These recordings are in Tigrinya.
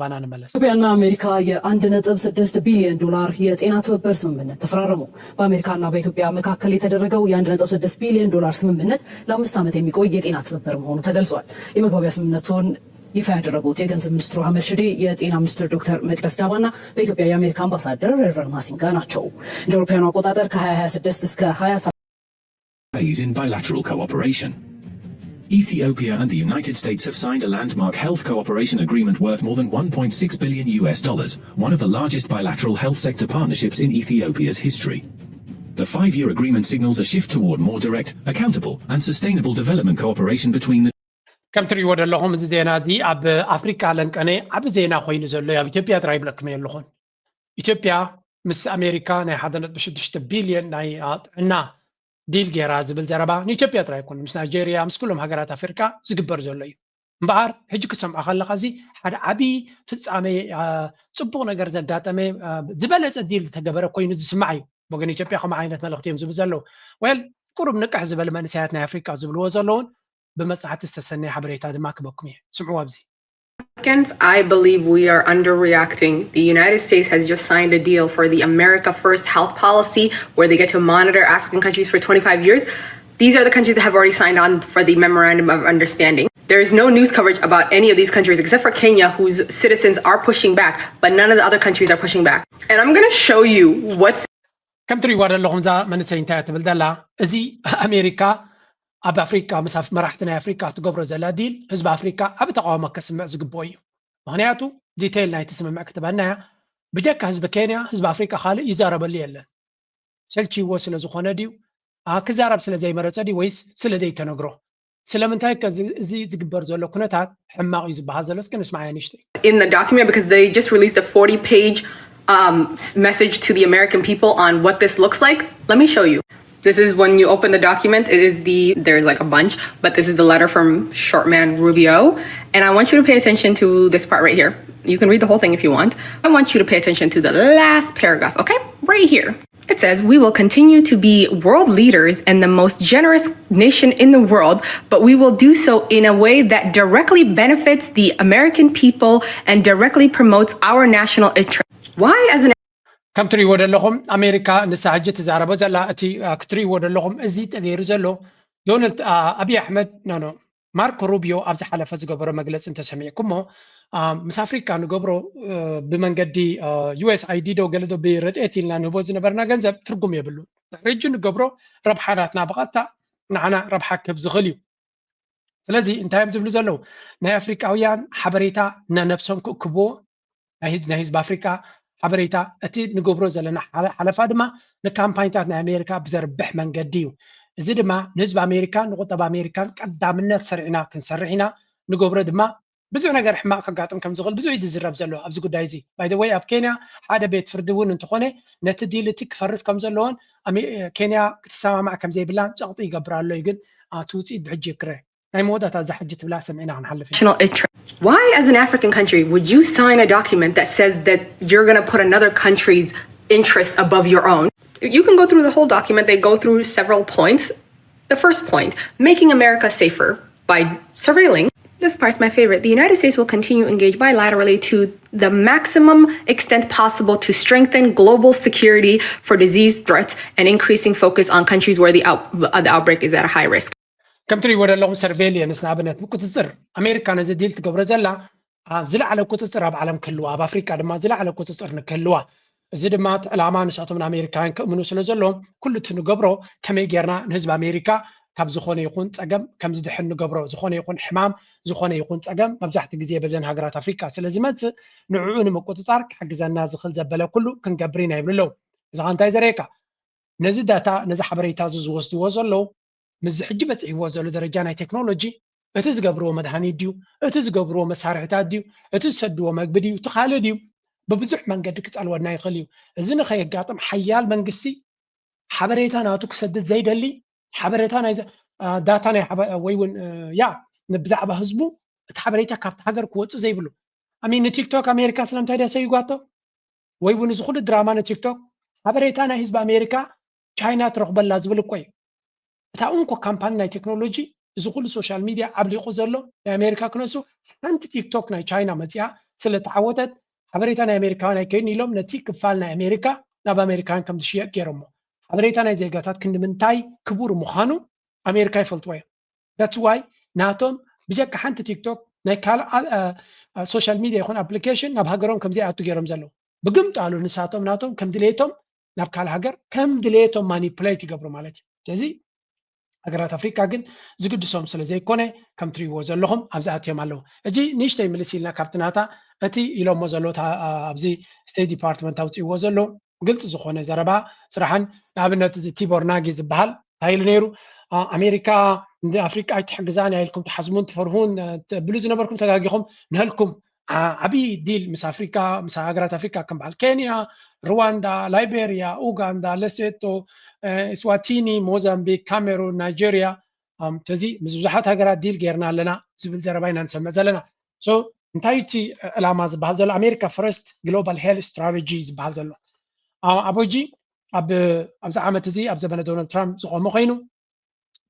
ባና ንመለስ። ኢትዮጵያና አሜሪካ የ1.6 ቢሊዮን ዶላር የጤና ትብብር ስምምነት ተፈራረሙ። በአሜሪካና በኢትዮጵያ መካከል የተደረገው የ1.6 ቢሊዮን ዶላር ስምምነት ለአምስት ዓመት የሚቆይ የጤና ትብብር መሆኑ ተገልጿል። የመግባቢያ ስምምነቱን ይፋ ያደረጉት የገንዘብ ሚኒስትሩ አህመድ ሽዴ፣ የጤና ሚኒስትር ዶክተር መቅደስ ዳባና በኢትዮጵያ የአሜሪካ አምባሳደር ሬቨረንድ ማሲንጋ ናቸው። እንደ አውሮፓውያኑ አቆጣጠር ከ2026 እስከ 20 phase in bilateral cooperation. Ethiopia and the United States have signed a landmark health cooperation agreement worth more than one point six billion U S dollars, one of the largest bilateral health sector partnerships in Ethiopia's history. The five year agreement signals a shift toward more direct, accountable, and sustainable development cooperation between the ከም ትርእይዎ ዘለኹም እዚ ዜና እዚ ኣብ ኣፍሪካ ለንቀነ ዓቢ ዜና ኮይኑ ዘሎ ኣብ ኢትዮጵያ ጥራይ ይብለኩም ኣለኹን። ኢትዮጵያ ምስ ኣሜሪካ ናይ 1.6 ቢልዮን ናይ ጥዕና ዲል ገይራ ዝብል ዘረባ ንኢትዮጵያ ጥራይ ኣይኮነ፣ ምስ ናይጀርያ፣ ምስ ኩሎም ሃገራት ኣፍሪካ ዝግበር ዘሎ እዩ። እምበኣር ሕጂ ክትሰምዖ ከለካ እዚ ሓደ ዓቢ ፍጻሜ፣ ጽቡቕ ነገር ዘጋጠመ፣ ዝበለጸ ዲል ዝተገበረ ኮይኑ ዝስማዕ እዩ። ወገን ኢትዮጵያ ከምኡ ዓይነት መልእኽቲ እዮም ዝብሉ ዘለዉ። ወል ቁሩብ ንቅሕ ዝበሉ መንእሰያት ናይ ኣፍሪካ ዝብልዎ ዘለውን ብመጽናዕቲ ዝተሰነየ ሓበሬታ ድማ ክበኩም እየ። ስምዕዎ ኣብዚ። Americans, I believe we are underreacting. The United States has just signed a deal for the America First health policy where they get to monitor African countries for twenty-five years. These are the countries that have already signed on for the memorandum of understanding. There is no news coverage about any of these countries except for Kenya, whose citizens are pushing back, but none of the other countries are pushing back. And I'm going to show you what's ከም ትርእይዋ ዘለኹም እዛ መንእሰይ እንታይ ትብል ዘላ፣ እዚ ኣሜሪካ ኣብ ኣፍሪካ ምስ መራሕቲ ናይ ኣፍሪካ ትገብሮ ዘላ ዲል ህዝቢ ኣፍሪካ ዓቢ ተቃውሞ ከስምዕ ዝግብኦ እዩ። ምክንያቱ ዲቴይል ናይቲ ስምምዕ ክትበና እያ። ብጀካ ህዝቢ ኬንያ ህዝቢ ኣፍሪካ ካልእ ይዛረበሉ የለን። ሰልችዎ ስለ ዝኾነ ድዩ? ክዛረብ ስለ ዘይመረጸ ድዩ ወይስ ስለ ዘይተነግሮ? ስለምንታይ ከ እዚ ዝግበር ዘሎ ኩነታት ሕማቕ እዩ ዝበሃል ዘሎ? እስኪ ንስማዓያ ንእሽተይ። In the document because they just released a forty page um, message to the American people on what this looks like. Let me show you. This is when you open the document, it is the, there's like a bunch, but this is the letter from Shortman Rubio. And I want you to pay attention to this part right here. You can read the whole thing if you want. I want you to pay attention to the last paragraph, okay? Right here. It says, "We will continue to be world leaders and the most generous nation in the world, but we will do so in a way that directly benefits the American people and directly promotes our national interest." Why, as an ከም ትርእይዎ ዘለኹም ኣሜሪካ ንሳ ሕጂ ትዛረቦ ዘላ እቲ ክትርእይዎ ዘለኹም እዚ ተገይሩ ዘሎ ዶናልድ ኣብይ ኣሕመድ ኖ ኖ ማርኮ ሩቢዮ ኣብ ዝሓለፈ ዝገበሮ መግለፂ እንተሰሚዕኩሞ ምስ ኣፍሪካ ንገብሮ ብመንገዲ ዩኤስኣይዲ ዶ ገለ ዶ ብረድኤት ኢልና ንህቦ ዝነበርና ገንዘብ ትርጉም የብሉ። ድሕሪ ሕጂ ንገብሮ ረብሓ ናትና ብቐጥታ ንዓና ረብሓ ክህብ ዝኽእል እዩ። ስለዚ እንታይ እዮም ዝብሉ ዘለዉ? ናይ ኣፍሪቃውያን ሓበሬታ ነነብሶም ክእክብዎ ናይ ህዝቢ ኣፍሪቃ ሓበሬታ እቲ ንገብሮ ዘለና ሓለፋ ድማ ንካምፓኒታት ናይ ኣሜሪካ ብዘርብሕ መንገዲ እዩ። እዚ ድማ ንህዝቢ ኣሜሪካን ንቁጠባ ኣሜሪካን ቀዳምነት ሰሪዕና ክንሰርሕ ኢና። ንገብሮ ድማ ብዙሕ ነገር ሕማቕ ከጋጥም ከም ዝኽእል ብዙሕ እዩ ዝዝረብ ዘሎ ኣብዚ ጉዳይ እዚ። ባይ ወይ ኣብ ኬንያ ሓደ ቤት ፍርዲ እውን እንተኾነ ነቲ ዲል እቲ ክፈርስ ከም ዘለዎን ኬንያ ክትሰማማዕ ከም ዘይብላን ጸቕጢ ይገብር ኣሎ እዩ። ግን እቲ ውፅኢት ብሕጂ ይክረ ናይ መወዳእታ እዛ ሕጂ ትብላ ሰሚዕና ክንሓልፍ ኢና። National interest. Why, as an African country, would you sign a document that says that you're going to put another country's interest above your own? You can go through the whole document. They go through several points. The first point, making America safer by surveilling. This part's my favorite. The United States will continue to engage bilaterally to the maximum extent possible to strengthen global security for disease threats and increasing focus on countries where the, out, the outbreak is at a high risk. ከም ትርእይዎ ዘለኹም ሰርቬሊየንስ ንኣብነት ብቁፅፅር ኣሜሪካ ነዚ ዲል ትገብሮ ዘላ ዝለዓለ ቁፅፅር ኣብ ዓለም ክህልዋ ኣብ ኣፍሪካ ድማ ዝለዓለ ቁፅፅር ንክህልዋ እዚ ድማ እቲ ዕላማ ንሳቶም ንኣሜሪካውያን ክእምኑ ስለ ዘለዎም ኩሉ እቲ ንገብሮ ከመይ ጌርና ንህዝቢ ኣሜሪካ ካብ ዝኾነ ይኹን ፀገም ከም ዝድሕን ንገብሮ። ዝኾነ ይኹን ሕማም፣ ዝኾነ ይኹን ፀገም መብዛሕትኡ ግዜ በዘን ሃገራት ኣፍሪካ ስለ ዝመፅእ ንዕኡ ንምቁፅፃር ክሕግዘና ዝኽእል ዘበለ ኩሉ ክንገብር ኢና ይብሉ ኣለዉ። እዚ ኸ እንታይ ዘርእየካ? ነዚ ዳታ ነዚ ሓበሬታ እዚ ዝወስድዎ ዘለዉ ምስዚ ሕጂ በፂሕዎ ዘሎ ደረጃ ናይ ቴክኖሎጂ እቲ ዝገብርዎ መድሃኒት ድዩ? እቲ ዝገብርዎ መሳርሕታት ድዩ? እቲ ዝሰድዎ መግቢ ድዩ? እቲ ካልእ ድዩ? ብብዙሕ መንገዲ ክፀልወና ይኽእል እዩ። እዚ ንኸየጋጥም ሓያል መንግስቲ ሓበሬታ ናቱ ክሰድድ ዘይደሊ ሓበሬታ ናይ ዳታ ናይ ወይ እውን ያ ብዛዕባ ህዝቡ እቲ ሓበሬታ ካብቲ ሃገር ክወፅእ ዘይብሉ ኣሚ ንቲክቶክ ኣሜሪካ ስለምንታይ ደሰይጓቶ ወይ እውን እዚ ኩሉ ድራማ ንቲክቶክ ሓበሬታ ናይ ህዝቢ ኣሜሪካ ቻይና ትረኽበላ ዝብል እኮ እዩ። እታ እንኮ ካምፓኒ ናይ ቴክኖሎጂ እዚ ኩሉ ሶሻል ሚድያ ዓብሊቑ ዘሎ ናይ ኣሜሪካ ክነሱ ሓንቲ ቲክቶክ ናይ ቻይና መፂኣ ስለ ተዓወተት ሓበሬታ ናይ ኣሜሪካውያን ኣይከይድን ኢሎም ነቲ ክፋል ናይ ኣሜሪካ ናብ ኣሜሪካውያን ከም ዝሽየጥ ገይሮሞ። ሓበሬታ ናይ ዜጋታት ክንዲ ምንታይ ክቡር ምዃኑ ኣሜሪካ ይፈልጥዎ እዮም። That's why ናቶም ብጀካ ሓንቲ ቲክቶክ ናይ ካልእ social media ይኹን application ናብ ሃገሮም ከም ዘይኣቱ ገይሮም ዘለዉ። ብግምጣሉ ንሳቶም ናቶም ከም ድሌቶም ናብ ካልእ ሃገር ከም ድሌቶም manipulate ይገብሩ ማለት እዩ። ስለዚ ሃገራት ኣፍሪካ ግን ዝግድሶም ስለ ዘይኮነ ከም ትሪእዎ ዘለኹም ኣብዚ ኣትዮም ኣለዉ። ሕጂ ንእሽተይ ምልስ ኢልና ካብቲ ናታ እቲ ኢሎሞ ዘለዉ ኣብዚ ስቴት ዲፓርትመንት ኣውፅእዎ ዘሎ ግልፂ ዝኾነ ዘረባ ስራሕን ንኣብነት እዚ ቲቦር ናጊ ዝበሃል እንታይ ኢሉ ነይሩ? ኣሜሪካ ንኣፍሪቃ ኣይትሕግዛን እያ ኢልኩም ትሓስቡን ትፈርሁን ትብሉ ዝነበርኩም ተጋጊኹም። ንህልኩም ዓብዪ ዲል ምስ ኣፍሪካ ምስ ሃገራት ኣፍሪካ ከም በዓል ኬንያ፣ ሩዋንዳ፣ ላይቤሪያ፣ ኡጋንዳ፣ ለሴቶ፣ ስዋቲኒ፣ ሞዛምቢክ፣ ካሜሩን፣ ናይጀርያ፣ ተዚ ምስ ብዙሓት ሃገራት ዲል ጌርና ኣለና ዝብል ዘረባ ኢና ንሰምዕ ዘለና። So እንታይ እቲ ዕላማ ዝበሃል ዘሎ? ኣሜሪካ ፈርስት ግሎባል ሄልት ስትራቴጂ ዝበሃል ዘሎ ኣብ ሕጂ ኣብዚ ዓመት እዚ ኣብ ዘበነ ዶናልድ ትራምፕ ዝቆመ ኮይኑ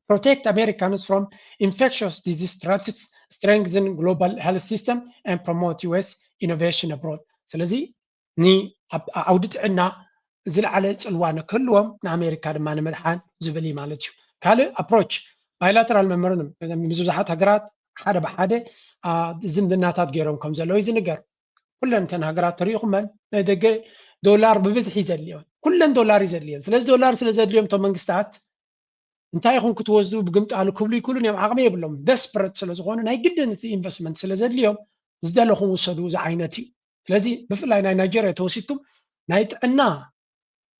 protect Americans from infectious disease threats, strengthen global health system and promote U S innovation abroad። ስለዚ ንዓውዲ ጥዕና ዝለዓለ ፅልዋ ንክህልዎም ንኣሜሪካ ድማ ንምድሓን ዝብል እዩ ማለት እዩ። ካልእ approach bilateral memorandum ምስ ብዙሓት ሃገራት ሓደ ብሓደ ዝምድናታት ገይሮም ከም ዘለዉ እዩ ዝንገር። ኩለን እተን ሃገራት ተሪኢኹመን ናይ ደገ ዶላር ብብዝሒ ዘድልዮን ኩለን ዶላር እዩ ዘድልዮን። ስለዚ ዶላር ስለ ዘድልዮም እቶም መንግስታት እንታይ ይኹን ክትወስዱ ብግምጣሉ ክብሉ ይክእሉን እዮም። ዓቕሚ የብሎም። ደስፐረት ስለ ዝኾኑ ናይ ግድን እቲ ኢንቨስትመንት ስለ ዘድልዮም ዝደለኹም ውሰዱ ዝዓይነት እዩ። ስለዚ ብፍላይ ናይ ናይጀርያ ተወሲድኩም ናይ ጥዕና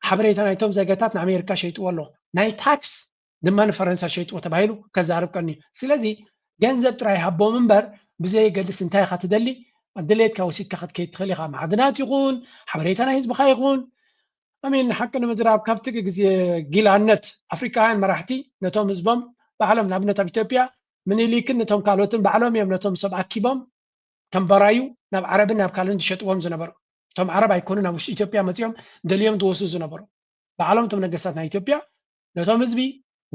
ሓበሬታ ናይቶም ዜጋታት ንኣሜሪካ ሸይጥዎ ኣሎ። ናይ ታክስ ድማ ንፈረንሳ ሸይጥዎ ተባሂሉ ከዛርብ ቀኒ። ስለዚ ገንዘብ ጥራይ ሃቦም እምበር ብዘየገድስ እንታይ ኢኻ ትደሊ ድሌትካ ወሲድካ ክትከይድ ትኽእል ኢኻ። ማዕድናት ይኹን ሓበሬታ ናይ ህዝብኻ ይኹን ኣሚን ሓቂ ንምዝራብ ካብቲ ግዜ ጊላነት ኣፍሪካውያን መራሕቲ ነቶም ህዝቦም ባዕሎም ንኣብነት ኣብ ኢትዮጵያ ምኒሊክን ነቶም ካልኦትን ባዕሎም እዮም ነቶም ሰብ ኣኪቦም ከም ባራዩ ናብ ዓረብን ናብ ካልእን ዝሸጥዎም ዝነበሩ። እቶም ዓረብ ኣይኮኑ ናብ ውሽጢ ኢትዮጵያ መፂኦም ደልዮም ዝወስዱ ዝነበሩ። ባዕሎም እቶም ነገስታት ናይ ኢትዮጵያ ነቶም ህዝቢ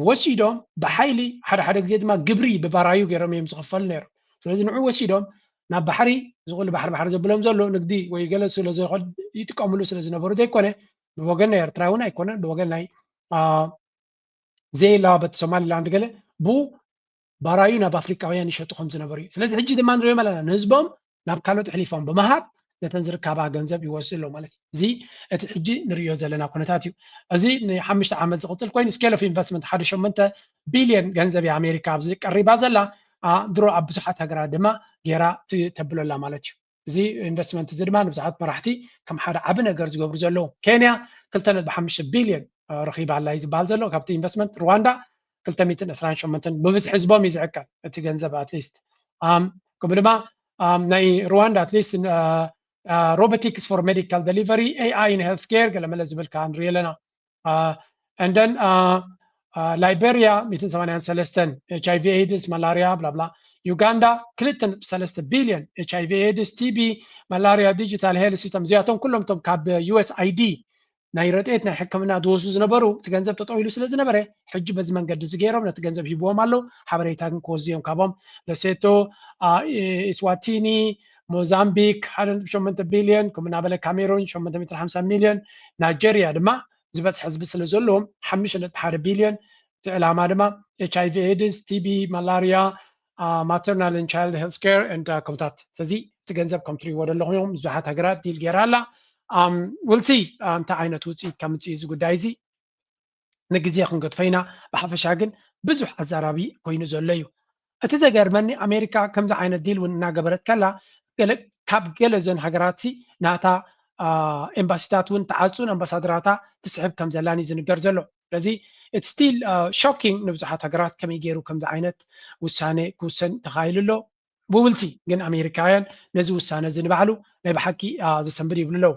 ወሲዶም ብሓይሊ ሓደ ሓደ ግዜ ድማ ግብሪ ብባራዩ ገይሮም እዮም ዝኽፈሉ ነይሮም። ስለዚ ንዑ ወሲዶም ናብ ባሕሪ እዚ ኩሉ ባሕሪ ባሕሪ ዘብሎም ዘሎ ንግዲ ወይ ገለ ስለ ዝኾን ይጥቀምሉ ስለ ዝነበሩ ዘይኮነ ብወገን ናይ ኤርትራ እውን ኣይኮነን ብወገን ናይ ዘይላ በቲ ሶማሊላንድ ገለ ቡ ባራዩ ናብ ኣፍሪቃውያን ይሸጡ ከም ዝነበሩ እዩ። ስለዚ ሕጂ ድማ ንሪኦም ኣለና ንህዝቦም ናብ ካልኦት ኣሕሊፎም ብምሃብ ነተን ዝርካባ ገንዘብ ይወስድ ኣሎ ማለት እዩ። እዚ እቲ ሕጂ ንሪኦ ዘለና ኩነታት እዩ። እዚ ንሓሙሽተ ዓመት ዝቕፅል ኮይኑ scale of investment ሓደ ሸሞንተ ቢልዮን ገንዘብ እያ ኣሜሪካ ኣብዚ ቀሪባ ዘላ። ድሮ ኣብ ብዙሓት ሃገራት ድማ ጌራ ተብሎ ኣላ ማለት እዩ። እዚ ኢንቨስትመንት እዚ ድማ ንብዙሓት መራሕቲ ከም ሓደ ዓቢ ነገር ዝገብሩ ዘለዉ። ኬንያ ክልተ ነጥቢ ሓሙሽተ ቢልዮን ረኺባ ኣላ እዩ ዝበሃል ዘሎ ካብቲ ኢንቨስትመንት። ሩዋንዳ ክልተ ሚእትን ዕስራን ሸሞንተን ብብዝሒ ህዝቦም እዩ ዝዕቀብ እቲ ገንዘብ ኣትሊስት። ከምኡ ድማ ናይ ሩዋንዳ ኣትሊስት robotics for medical delivery፣ A I in healthcare ገለመለ ዝብል ከዓ ንሪኢ ኣለና። And then ላይቤሪያ ሚእትን ሰማንያን ሰለስተን ኤች ኣይ ቪ ኤድስ፣ ማላሪያ፣ ብላብላ። ዩጋንዳ ክልተ ነጥቢ ሰለስተ ቢልዮን ኤች ኣይ ቪ ኤድስ፣ ቲ ቢ፣ ማላሪያ፣ ዲጂታል ሄልት ሲስተም እዚኣቶም ኩሎም እቶም ካብ ዩ ኤስ ኣይ ዲ ናይ ረድኤት ናይ ሕክምና ዝወስዱ ዝነበሩ እቲ ገንዘብ ተጠው ኢሉ ስለ ዝነበረ ሕጂ በዚ መንገዲ እዚ ገይሮም ነቲ ገንዘብ ሂብዎም ኣለዉ። ሓበሬታ ግን ክወስዱ እዮም ካብኦም። ለሴቶ፣ ኢስዋቲኒ፣ ሞዛምቢክ ሓደ ነጥቢ ሸሞንተ ቢልዮን ከምኡ እናበለ ካሜሩን ሸሞንተ ሚእትን ሓምሳን ሚልዮን፣ ናይጀርያ ድማ ዝበዝሐ ህዝቢ ስለ ዘለዎም ሓሙሽተ ነጥቢ ሓደ ቢልዮን። እቲ ዕላማ ድማ ኤች ኣይ ቪ ኤድስ፣ ቲ ቢ፣ ማላርያ፣ ማተርናል ን ቻይልድ ሄልት ኬር ን ከምታት። ስለዚ እቲ ገንዘብ ከም ትሪእዎ ዘለኹም እዮም ብዙሓት ሃገራት ዲል ገይራ ኣላ። ውልሲ እንታይ ዓይነት ውፅኢት ከምፅእ እዚ ጉዳይ እዚ ንግዜ ክንገድፎ ኢና። ብሓፈሻ ግን ብዙሕ ኣዛራቢ ኮይኑ ዘሎ እዩ። እቲ ዘገርመኒ ኣሜሪካ ከምዚ ዓይነት ዲል እውን እናገበረት ከላ ካብ ገለ ዘን ሃገራት ናታ ኤምባሲታት እውን ተዓፁን ኣምባሳደራታ ትስሕብ ከም ዘላን እዩ ዝንገር ዘሎ። ስለዚ it's still shocking ንብዙሓት ሃገራት ከመይ ገይሩ ከምዚ ዓይነት ውሳነ ክውሰን ተኻኢሉ ኣሎ። ብውልቲ ግን ኣሜሪካውያን ነዚ ውሳነ እዚ ንባዕሉ ናይ ብሓቂ ዘሰንብድ ይብሉ ኣለዉ።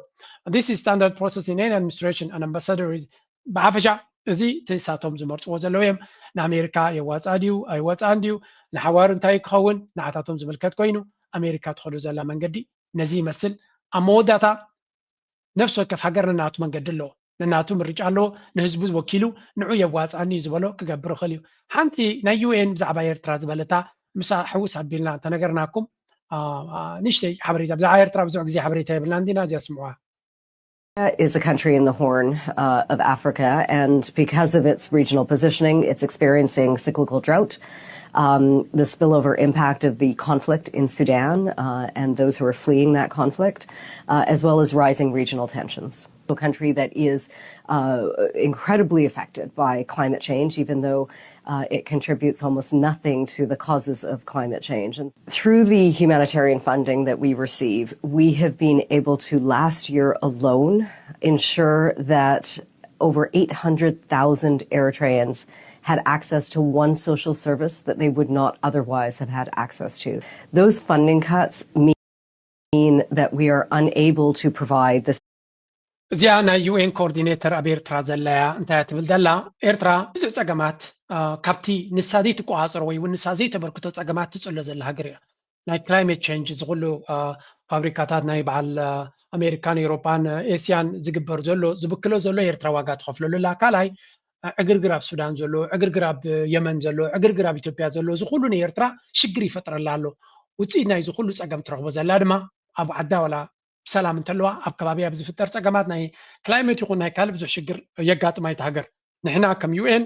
This is standard process in any administration and ambassador ብሓፈሻ እዚ እቲ ንሳቶም ዝመርፅዎ ዘለዉ እዮም። ንኣሜሪካ የዋፅኣ ድዩ ኣይወፅኣን ድዩ ንሓዋሩ እንታይ ክኸውን ንዓታቶም ዝምልከት ኮይኑ ኣሜሪካ ትኸዶ ዘላ መንገዲ ነዚ ይመስል። ኣብ መወዳእታ ነፍሲ ወከፍ ሃገር ነናቱ መንገዲ ኣለዎ፣ ነናቱ ምርጫ ኣለዎ። ንህዝቡ ወኪሉ ንዑ የዋፅኣኒ እዩ ዝበሎ ክገብር ይኽእል እዩ። ሓንቲ ናይ ዩ ኤን ብዛዕባ ኤርትራ ዝበለታ ምሳ ሕውስ ኣቢልና እንተነገርናኩም ንሽተይ ሓበሬታ ብዛዕባ ኤርትራ ብዙሕ ግዜ ሓበሬታ የብልና እንዲና እዚኣ ስምዑዋ። Is a country in the Horn uh, of Africa, and because of its regional positioning, it's experiencing cyclical drought, um, the spillover impact of the conflict in Sudan uh, and those who are fleeing that conflict, uh, as well as rising regional tensions. A country that is uh, incredibly affected by climate change, even though uh, it contributes almost nothing to the causes of climate change. And through the humanitarian funding that we receive, we have been able to, last year alone, ensure that over eight hundred thousand Eritreans had access to one social service that they would not otherwise have had access to. Those funding cuts mean that we are unable to provide the እዚኣ ናይ ዩ ኤን ኮኦርዲኔተር ኣብ ኤርትራ ዘላ እያ። እንታይ እያ ትብል ዘላ? ኤርትራ ብዙሕ ጸገማት፣ አ፣ ካብቲ ንሳ ዘይትቆጻጸሮ ወይ እውን ንሳ ዘይተበርክቶ ጸገማት ትጽሎ ዘላ ሃገር እያ። ናይ ክላይሜት ቼንጅ፣ እዚ ኩሉ፣ አ፣ ፋብሪካታት ናይ በዓል፣ አ፣ ኣሜሪካን ኤውሮጳን፣ አ፣ ኤስያን ዝግበር ዘሎ፣ ዝብክሎ ዘሎ ኤርትራ ዋጋ ትኸፍለሉ ኣላ። ካልኣይ፣ አ፣ ዕግርግር ኣብ ሱዳን ዘሎ፣ ዕግርግር ኣብ የመን ዘሎ፣ ዕግርግር ኣብ ኢትዮጵያ ዘሎ፣ እዚ ኩሉ ንኤርትራ ሽግር ይፈጥረላ ኣሎ። ውጽኢት ናይዚ ኩሉ ጸገም ትረኽቦ ዘላ ድማ ኣብ ዓዳ ዋላ ብሰላም እንተለዋ ኣብ ከባቢ ኣብ ዝፍጠር ጸገማት ናይ ክላይሜት ይኹን ናይ ካልእ ብዙሕ ሽግር የጋጥማ እታ ሃገር። ንሕና ከም ዩ ኤን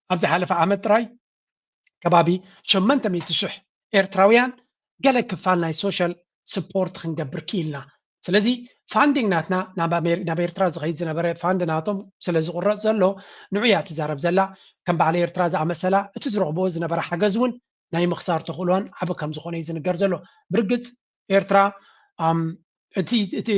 ኣብ ዝሓለፈ ዓመት ጥራይ ከባቢ ሸሞንተ ሚእቲ ሽሕ ኤርትራውያን ገለ ክፋል ናይ ሶሻል ስፖርት ክንገብር ክኢልና። ስለዚ ፋንዲንግ ናትና ናብ ኣሜሪ-፣ ናብ ኤርትራ ዝኸይድ ዝነበረ ፋንድ ናቶም ስለ ዝቑረጽ ዘሎ ንዑ እያ ትዛረብ ዘላ። ከም በዓል ኤርትራ ዝኣመሰላ እቲ ዝረኽብዎ ዝነበረ ሓገዝ እውን ናይ ምኽሳር ተኽእሎኣን ዓቢ ከም ዝኾነ እዩ ዝንገር ዘሎ። ብርግጽ ኤርትራ፣ ኣም፣ እቲ፣ እቲ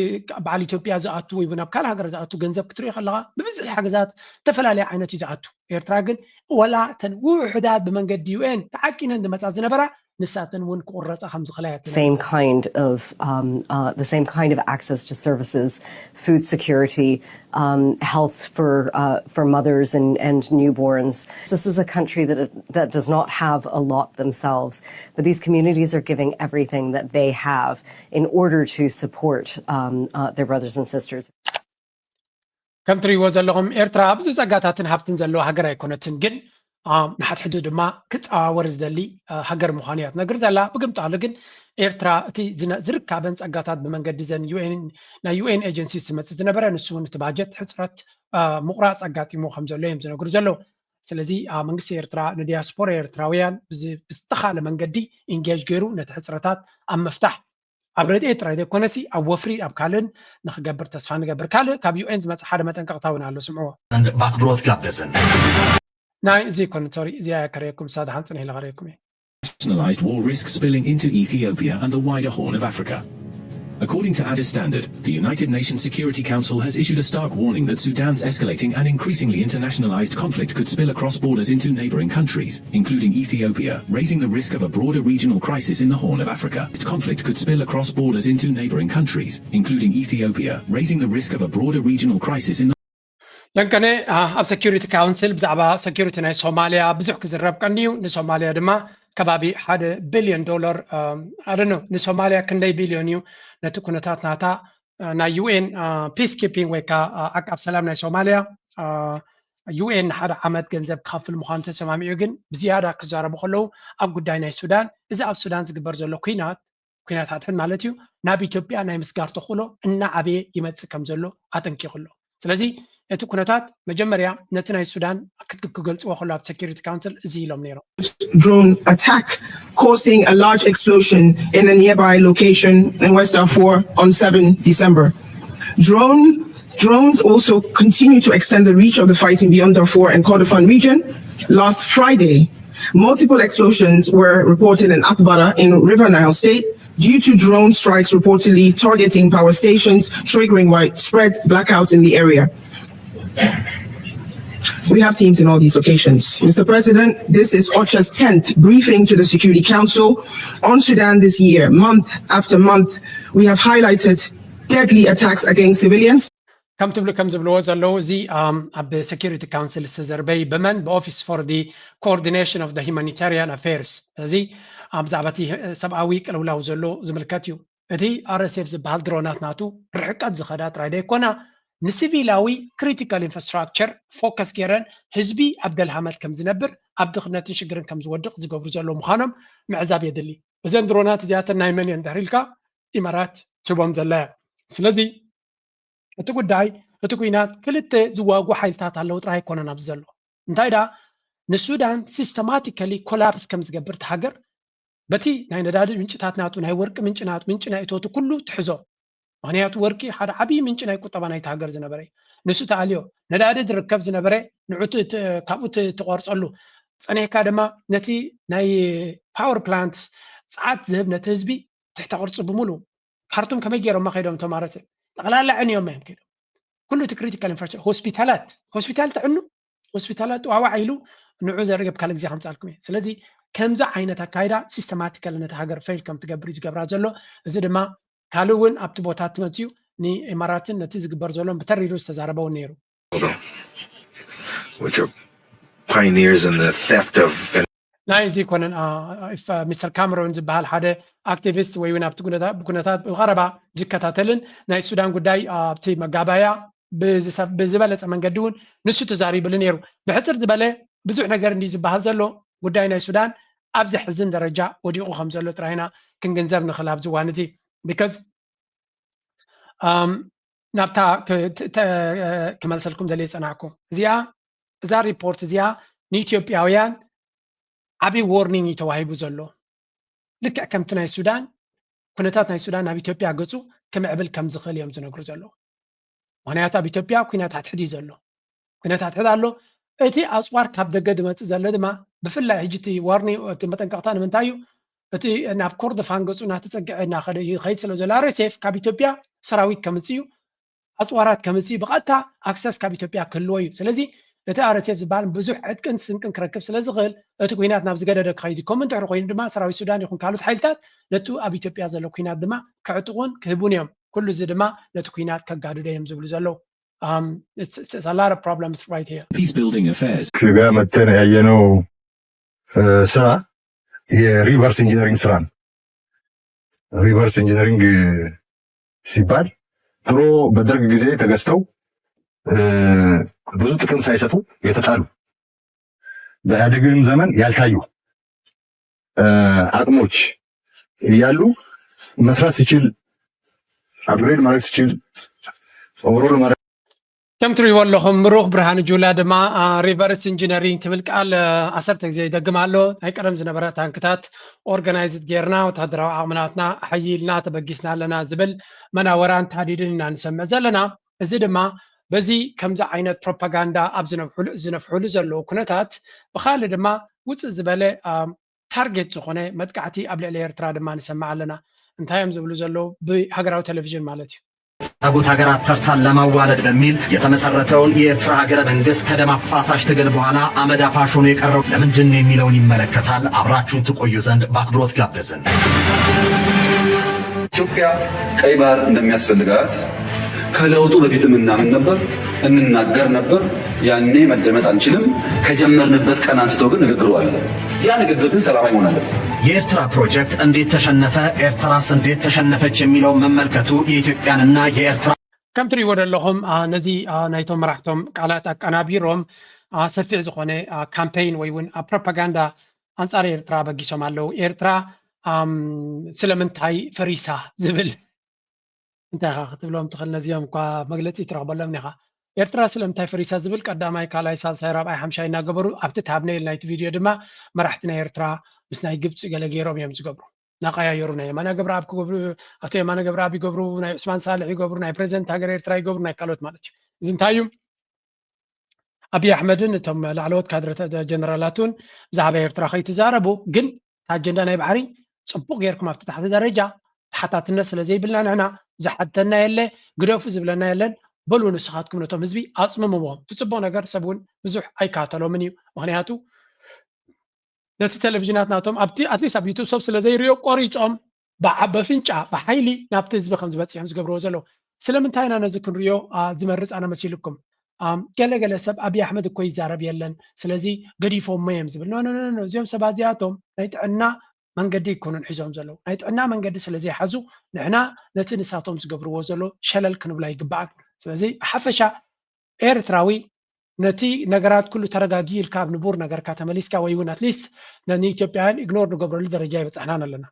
በዓል ኢትዮጵያ ዝኣቱ ወይ እውን ኣብ ካልእ ሃገር ዝኣቱ ገንዘብ ክትርኢ ከለኻ ብብዝሒ ሓገዛት ዝተፈላለየ ዓይነት እዩ ዝኣቱ። ኤርትራ ግን ወላ እተን ውሑዳት ብመንገዲ ዩ ኤን ተዓቂነን ዝመጻ ዝነበራ ንሳተን እውን ክቑረጻ ከም ዝኽእላ እያ ትነግር። Same kind of um, uh, the same kind of access to services, food security, um, health for uh, for mothers and, and newborns. This is a country that that does not have a lot themselves, but these communities are giving everything that they have in order to support um, uh, their brothers and sisters. ከም ትርእይዎ ዘለኹም ኤርትራ ብዙሕ ጸጋታትን ሃብትን ዘለዋ ሃገር ኣይኮነትን፣ ግን፣ አ፣ ንሓድሕዱ ድማ ክጸዋወር ዝደሊ፣ አ፣ ሃገር ምዃኑ እያ ትነግር ዘላ። ብግምጣሉ ግን ኤርትራ እቲ ዝነ-፣ ዝርካበን ጸጋታት ብመንገዲ ዘን ዩ ኤን፣ ናይ ዩ ኤን ኤጀንሲስ ዝመጽእ ዝነበረ ንሱ እውን እቲ ባጀት ሕጽረት፣ አ፣ ምቑራጽ ኣጋጢሞ ከም ዘሎ እዮም ዝነግሩ ዘለዉ። ስለዚ፣ አ፣ መንግስቲ ኤርትራ ንዲያስፖራ ኤርትራውያን ብዝ-፣ ብዝተኻእለ መንገዲ ኢንጌጅ ገይሩ ነቲ ሕጽረታት ኣብ ምፍታሕ ኣብ ረድኤት ጥራይ ዘይኮነሲ ኣብ ወፍሪ ኣብ ካልእን ንኽገብር ተስፋ ንገብር። ካልእ ካብ ዩ ኤን ዝመጽእ ሓደ መጠንቀቕታ እውን ኣሎ፣ ስምዕዎ። And በኣክብሮት ጋበዝን። ናይ እዚ ይኮን፣ ሶሪ፣ እዚኣ እያ ከርእየኩም፣ እሳ ደሓን ጽንሕ ኢለ ከርእየኩም እየ። Nationalized war risk spilling into Ethiopia and the wider Horn of Africa. According to Addis Standard, the United Nations Security Council has issued a stark warning that Sudan's escalating and increasingly internationalized conflict could spill across borders into neighboring countries, including Ethiopia, raising the risk of a broader regional crisis in the Horn of Africa. Conflict could spill across borders into neighboring countries, including Ethiopia, raising the risk of a broader regional crisis in the ለንቀነ፣ አ፣ ኣብ ሰኪሪቲ ካውንስል ብዛዕባ ሰኪሪቲ ናይ ሶማልያ ብዙሕ ክዝረብ ቀንዩ። ንሶማልያ ድማ ከባቢ ሓደ ቢልዮን ዶላር፣ አ፣ I don't know፣ ንሶማልያ ክንደይ ቢልዮን እዩ ነቲ ኩነታት ናታ፣ አ፣ ናይ ዩ ኤን፣ አ፣ ፒስ ኪፒንግ ወይ ከዓ፣ አ፣ ዓቃብ ሰላም ናይ ሶማልያ፣ አ፣ ዩ ኤን ንሓደ ዓመት ገንዘብ ክኸፍል ምዃኑ ተሰማሚዑ። ግን ብዝያዳ ክዛረቡ ከለዉ ኣብ ጉዳይ ናይ ሱዳን፣ እዚ ኣብ ሱዳን ዝግበር ዘሎ ኩናት፣ ኩናት ሓድሕድ ማለት እዩ፣ ናብ ኢትዮጵያ ናይ ምስጋር ተኽእሎ እናዓበየ ይመጽእ ከም ዘሎ ኣጠንቂቑ ኣሎ። ስለዚ እቲ ኩነታት መጀመርያ ነቲ ናይ ሱዳን ክግ-፣ ክገልጽዎ ከሎ ኣብ ሰኪሪቲ ካውንስል እዚ ኢሎም ነይሮም። Drone attack, causing a large explosion in a nearby location in West Darfur on seven December. Drone, drones also continue to extend the reach of the fighting beyond Darfur and Kordofan region. Last Friday, multiple explosions were reported in Atbara in River Nile State due to drone strikes reportedly targeting power stations, triggering widespread blackouts in the area. We have teams in all these locations. Mister President, this is OCHA's tenth briefing to the Security Council on Sudan this year. Month after month, we have highlighted deadly attacks against civilians. ከም ትብሉ፣ ከም ዝብልዎ ዘለዉ፣ እዚ፣ ኣም፣ ኣብ ሰኪሪቲ ካውንስል ዝተዘርበይ ብመን? ብኦፊስ ፎር ዲ ኮኦርዲኔሽን ኦፍ ደ ሂማኒታሪያን ኣፌርስ። እዚ ኣብ ብዛዕባ እቲ ሰብኣዊ ቅልውላው ዘሎ ዝምልከት እዩ። እቲ ኣር ኤስ ኤፍ ዝበሃል ድሮናት ናቱ ርሕቀት ዝኸዳ ጥራይ ዘይኮና፣ ንሲቪላዊ ክሪቲካል ኢንፍራስትራክቸር ፎከስ ገይረን ህዝቢ ኣብ ደልሃመት ከም ዝነብር፣ ኣብ ድኽነትን ሽግርን ከም ዝወድቕ ዝገብሩ ዘሎ ምዃኖም ምዕዛብ የድሊ። እዘን ድሮናት እዚኣተን ናይ መን እየን ድሕሪ ኢልካ ኢማራት ትህቦም ዘላ እያ። ስለዚ እቲ ጉዳይ እቲ ኩናት ክልተ ዝዋጉ ሓይልታት ኣለዉ ጥራይ ኣይኮነን ኣብዚ ዘሎ። እንታይ ደኣ ንሱዳን ሲስተማቲካሊ ኮላፕስ ከም ዝገብር እቲ ሃገር በቲ ናይ ነዳዲ ምንጭታት ናቱ ናይ ወርቂ ምንጭ ናቱ ምንጭ ናይ እቶቱ ኩሉ ትሕዞ። ምክንያቱ ወርቂ ሓደ ዓብዪ ምንጭ ናይ ቁጠባ ናይቲ ሃገር ዝነበረ እዩ። ንሱ ተኣልዮ ነዳዲ ዝርከብ ዝነበረ ንዑ ት- ት- ካብኡ ት- ትቆርፀሉ ፀኒሕካ ድማ ነቲ ናይ ፓወር ፕላንት ፀዓት ዝህብ ነቲ ህዝቢ ትሕተ ቅርፂ ብምሉ ካርቱም ከመይ ገይሮማ ከይዶም እቶም ኣረሰ ጠቕላላ ዕንዮም እዮም ከይዶም ኩሉ እቲ ክሪቲካል ኢንፍራስትራክቸር ሆስፒታላት ሆስፒታል ትዕኑ ሆስፒታላት ጥዋዋዕ ኢሉ ንዑ ዘርገብ ካልእ ግዜ ከምፃልኩም እየ ስለዚ ከምዚ ዓይነት ኣካይዳ ሲስተማቲካል ነቲ ሃገር ፌል ከም ትገብር እዩ ዝገብራ ዘሎ እዚ ድማ ካልእ እውን ኣብቲ ቦታ ትመፅዩ ንኢማራትን ነቲ ዝግበር ዘሎን ብተሪሩ ዝተዛረበውን ነይሩ which are pioneers in the theft of ናይ እዚ ይኮነን ሚስተር ካምሮን ዝበሃል ሓደ ኣክቲቪስት ወይ እውን ኣብቲ ኩነታት ብኩነታት ብቀረባ ዝከታተልን ናይ ሱዳን ጉዳይ ኣብቲ መጋባያ ብዝበለፀ መንገዲ እውን ንሱ ተዛሪብሉ ነይሩ ብሕፅር ዝበለ ብዙሕ ነገር እንዲ ዝበሃል ዘሎ ጉዳይ ናይ ሱዳን ኣብ ዘሕዝን ደረጃ ወዲቑ ከም ዘሎ ጥራይና ክንግንዘብ ንኽእል ኣብዚ እዋን እዚ because ናብታ ክመልሰልኩም ደልየ ዝፀናሕኩ እዚኣ እዛ ሪፖርት እዚኣ ንኢትዮጵያውያን ዓብዪ ዎርኒንግ እዩ ተዋሂቡ ዘሎ ልክዕ ከምቲ ናይ ሱዳን ኩነታት ናይ ሱዳን ናብ ኢትዮጵያ ገፁ ክምዕብል ከም ዝኽእል እዮም ዝነግሩ ዘለዉ ምክንያቱ ኣብ ኢትዮጵያ ኩናት ኣትሕድ እዩ ዘሎ ኩነታት ሕድ ኣሎ እቲ ኣፅዋር ካብ ደገ ዝመፅእ ዘሎ ድማ ብፍላይ ሕጂ እቲ ዋርኒ እቲ መጠንቀቕታ ንምንታይ እዩ እቲ ናብ ኮርዶፋን ገፁ እናተፀግዐ እናኸደ ይኸይድ ስለ ዘሎ ኣርኤስኤፍ ካብ ኢትዮጵያ ሰራዊት ከምፅእ እዩ ኣፅዋራት ከምፅእ እዩ ብቐጥታ ኣክሰስ ካብ ኢትዮጵያ ክህልዎ እዩ ስለዚ እቲ ኣርኤስኤፍ ዝበሃል ብዙሕ ዕጥቅን ስንቅን ክረክብ ስለ ዝኽእል እቲ ኩናት ናብ ዝገደደ ክኸይድ እዩ ከምኡ እንድሕር ኮይኑ ድማ ሰራዊት ሱዳን ይኹን ካልኦት ሓይልታት ነቲ ኣብ ኢትዮጵያ ዘሎ ኩናት ድማ ክዕጥቑን ክህቡን እዮም ኩሉ እዚ ድማ ነቲ ኩናት ከጋድዶ እዮም ዝብሉ ዘለዉ Um, it's, it's, it's a lot of problems right here. Peace building affairs. ስጋ መተን ያየነው ስራ የሪቨርስ ኢንጂነሪንግ ስራ ነው። ሪቨርስ ኢንጂነሪንግ ሲባል ድሮ በደርግ ጊዜ ተገዝተው ብዙ ጥቅም ሳይሰጡ የተጣሉ በኢህአዴግም ዘመን ያልታዩ አቅሞች እያሉ መስራት ሲችል አፕግሬድ ማድረግ ሲችል ኦቨሮል ማድረግ ከም ትሪእዎ ኣለኹም ምሩኽ ብርሃን ጁላ ድማ ሪቨርስ ኢንጂነሪንግ ትብል ቃል ዓሰርተ ግዜ ይደግም ኣሎ ናይ ቀደም ዝነበረ ታንክታት ኦርጋናይዝድ ጌርና ወታደራዊ ዓቕምናትና ሓይልና ተበጊስና ኣለና ዝብል መናወራን ታዲድን ኢና ንሰምዕ ዘለና እዚ ድማ በዚ ከምዚ ዓይነት ፕሮፓጋንዳ ኣብ ዝነፍሕሉ ዘለዉ ኩነታት ብካልእ ድማ ውፅእ ዝበለ ታርጌት ዝኾነ መጥቃዕቲ ኣብ ልዕሊ ኤርትራ ድማ ንሰምዕ ኣለና። እንታይ እዮም ዝብሉ ዘለዉ ብሃገራዊ ቴሌቪዥን ማለት እዩ። ታጉት ሀገራት ተርታን ለማዋለድ በሚል የተመሰረተውን የኤርትራ ሀገረ መንግስት ከደም አፋሳሽ ትግል በኋላ አመድ አፋሽ ሆኖ የቀረው ለምንድን ነው የሚለውን ይመለከታል። አብራችሁን ትቆዩ ዘንድ በአክብሮት ጋበዝን። ኢትዮጵያ ቀይ ባህር እንደሚያስፈልጋት ከለውጡ በፊት የምናምን ነበር፣ እንናገር ነበር። ያኔ መደመጥ አንችልም። ከጀመርንበት ቀን አንስቶ ግን ንግግሩ አለ። ያ ንግግር ግን ሰላማዊ መሆን አለበት። የኤርትራ ፕሮጀክት እንዴት ተሸነፈ፣ ኤርትራስ እንዴት ተሸነፈች የሚለውን መመልከቱ የኢትዮጵያንና የኤርትራ ከም ትሪእዎ ዘለኹም ነዚ ናይቶም መራሕቶም ቃላት ኣቀናቢሮም ሰፊሕ ዝኾነ ካምፔይን ወይ እውን ፕሮፓጋንዳ ኣንፃር ኤርትራ በጊሶም ኣለዉ። ኤርትራ ስለምንታይ ፈሪሳ ዝብል እንታይ ኢኻ ክትብሎም ትኽእል? ነዚኦም እኳ መግለፂ ትረኽበሎም ኢኻ። ኤርትራ ስለምንታይ ፈሪሳ ዝብል ቀዳማይ፣ ካልኣይ፣ ሳልሳይ፣ ራብዓይ፣ ሓምሻይ እናገበሩ ኣብቲ ታብኔል ናይቲ ቪድዮ ድማ መራሕቲ ናይ ኤርትራ ምስ ናይ ግብፂ ገለ ገይሮም እዮም ዝገብሩ። እናቀያየሩ ናይ የማነ ገብረኣብ ክገብሩ፣ ኣቶ የማነ ገብረኣብ ይገብሩ፣ ናይ ዑስማን ሳልሕ ይገብሩ፣ ናይ ፕሬዚደንት ሃገር ኤርትራ ይገብሩ፣ ናይ ካልኦት ማለት እዩ። እዚ እንታይ እዩ? ኣብይ ኣሕመድን እቶም ላዕለዎት ካድረ ጀነራላቱን ብዛዕባ ኤርትራ ከይትዛረቡ ግን ኣጀንዳ ናይ ባሕሪ ፅቡቅ ጌርኩም ኣብቲ ታሕቲ ደረጃ ተሓታትነት ስለ ዘይብልና ንሕና ዝሓተና የለ ግደፉ ዝብለና የለን በሉ ንስኻትኩም ነቶም ህዝቢ ኣፅምምዎም እቲ ፅቡቅ ነገር ሰብ እውን ብዙሕ ኣይካተሎምን እዩ ምክንያቱ ነቲ ቴሌቪዥናት ናቶም ኣብቲ ኣትሊስት ኣብ ዩቱብ ሰብ ስለ ዘይርዮ ቆሪፆም በፍንጫ ብሓይሊ ናብቲ ህዝቢ ከም ዝበፅሕ እዮም ዝገብርዎ ዘለዉ ስለምንታይ ኢና ነዚ ክንርዮ ዝመርፅ ኣነ መሲልኩም ገለገለ ሰብ ኣብይ ኣሕመድ እኮ ይዛረብ የለን ስለዚ ገዲፎሞ እዮም ዝብል ኖ እዚኦም ሰባት እዚኣቶም ናይ ጥዕና መንገዲ ኣይኮኑን ሒዞም ዘለዉ ናይ ጥዕና መንገዲ ስለ ዘይሓዙ ንሕና ነቲ ንሳቶም ዝገብርዎ ዘሎ ሸለል ክንብሎ ኣይግባኣን ስለዚ ብሓፈሻ ኤርትራዊ ነቲ ነገራት ኩሉ ተረጋጊ ኢልካ ኣብ ንቡር ነገርካ ተመሊስካ ወይ እውን ኣትሊስት ንኢትዮጵያውያን ኢግኖር ንገብረሉ ደረጃ ይበፃሕናን ኣለና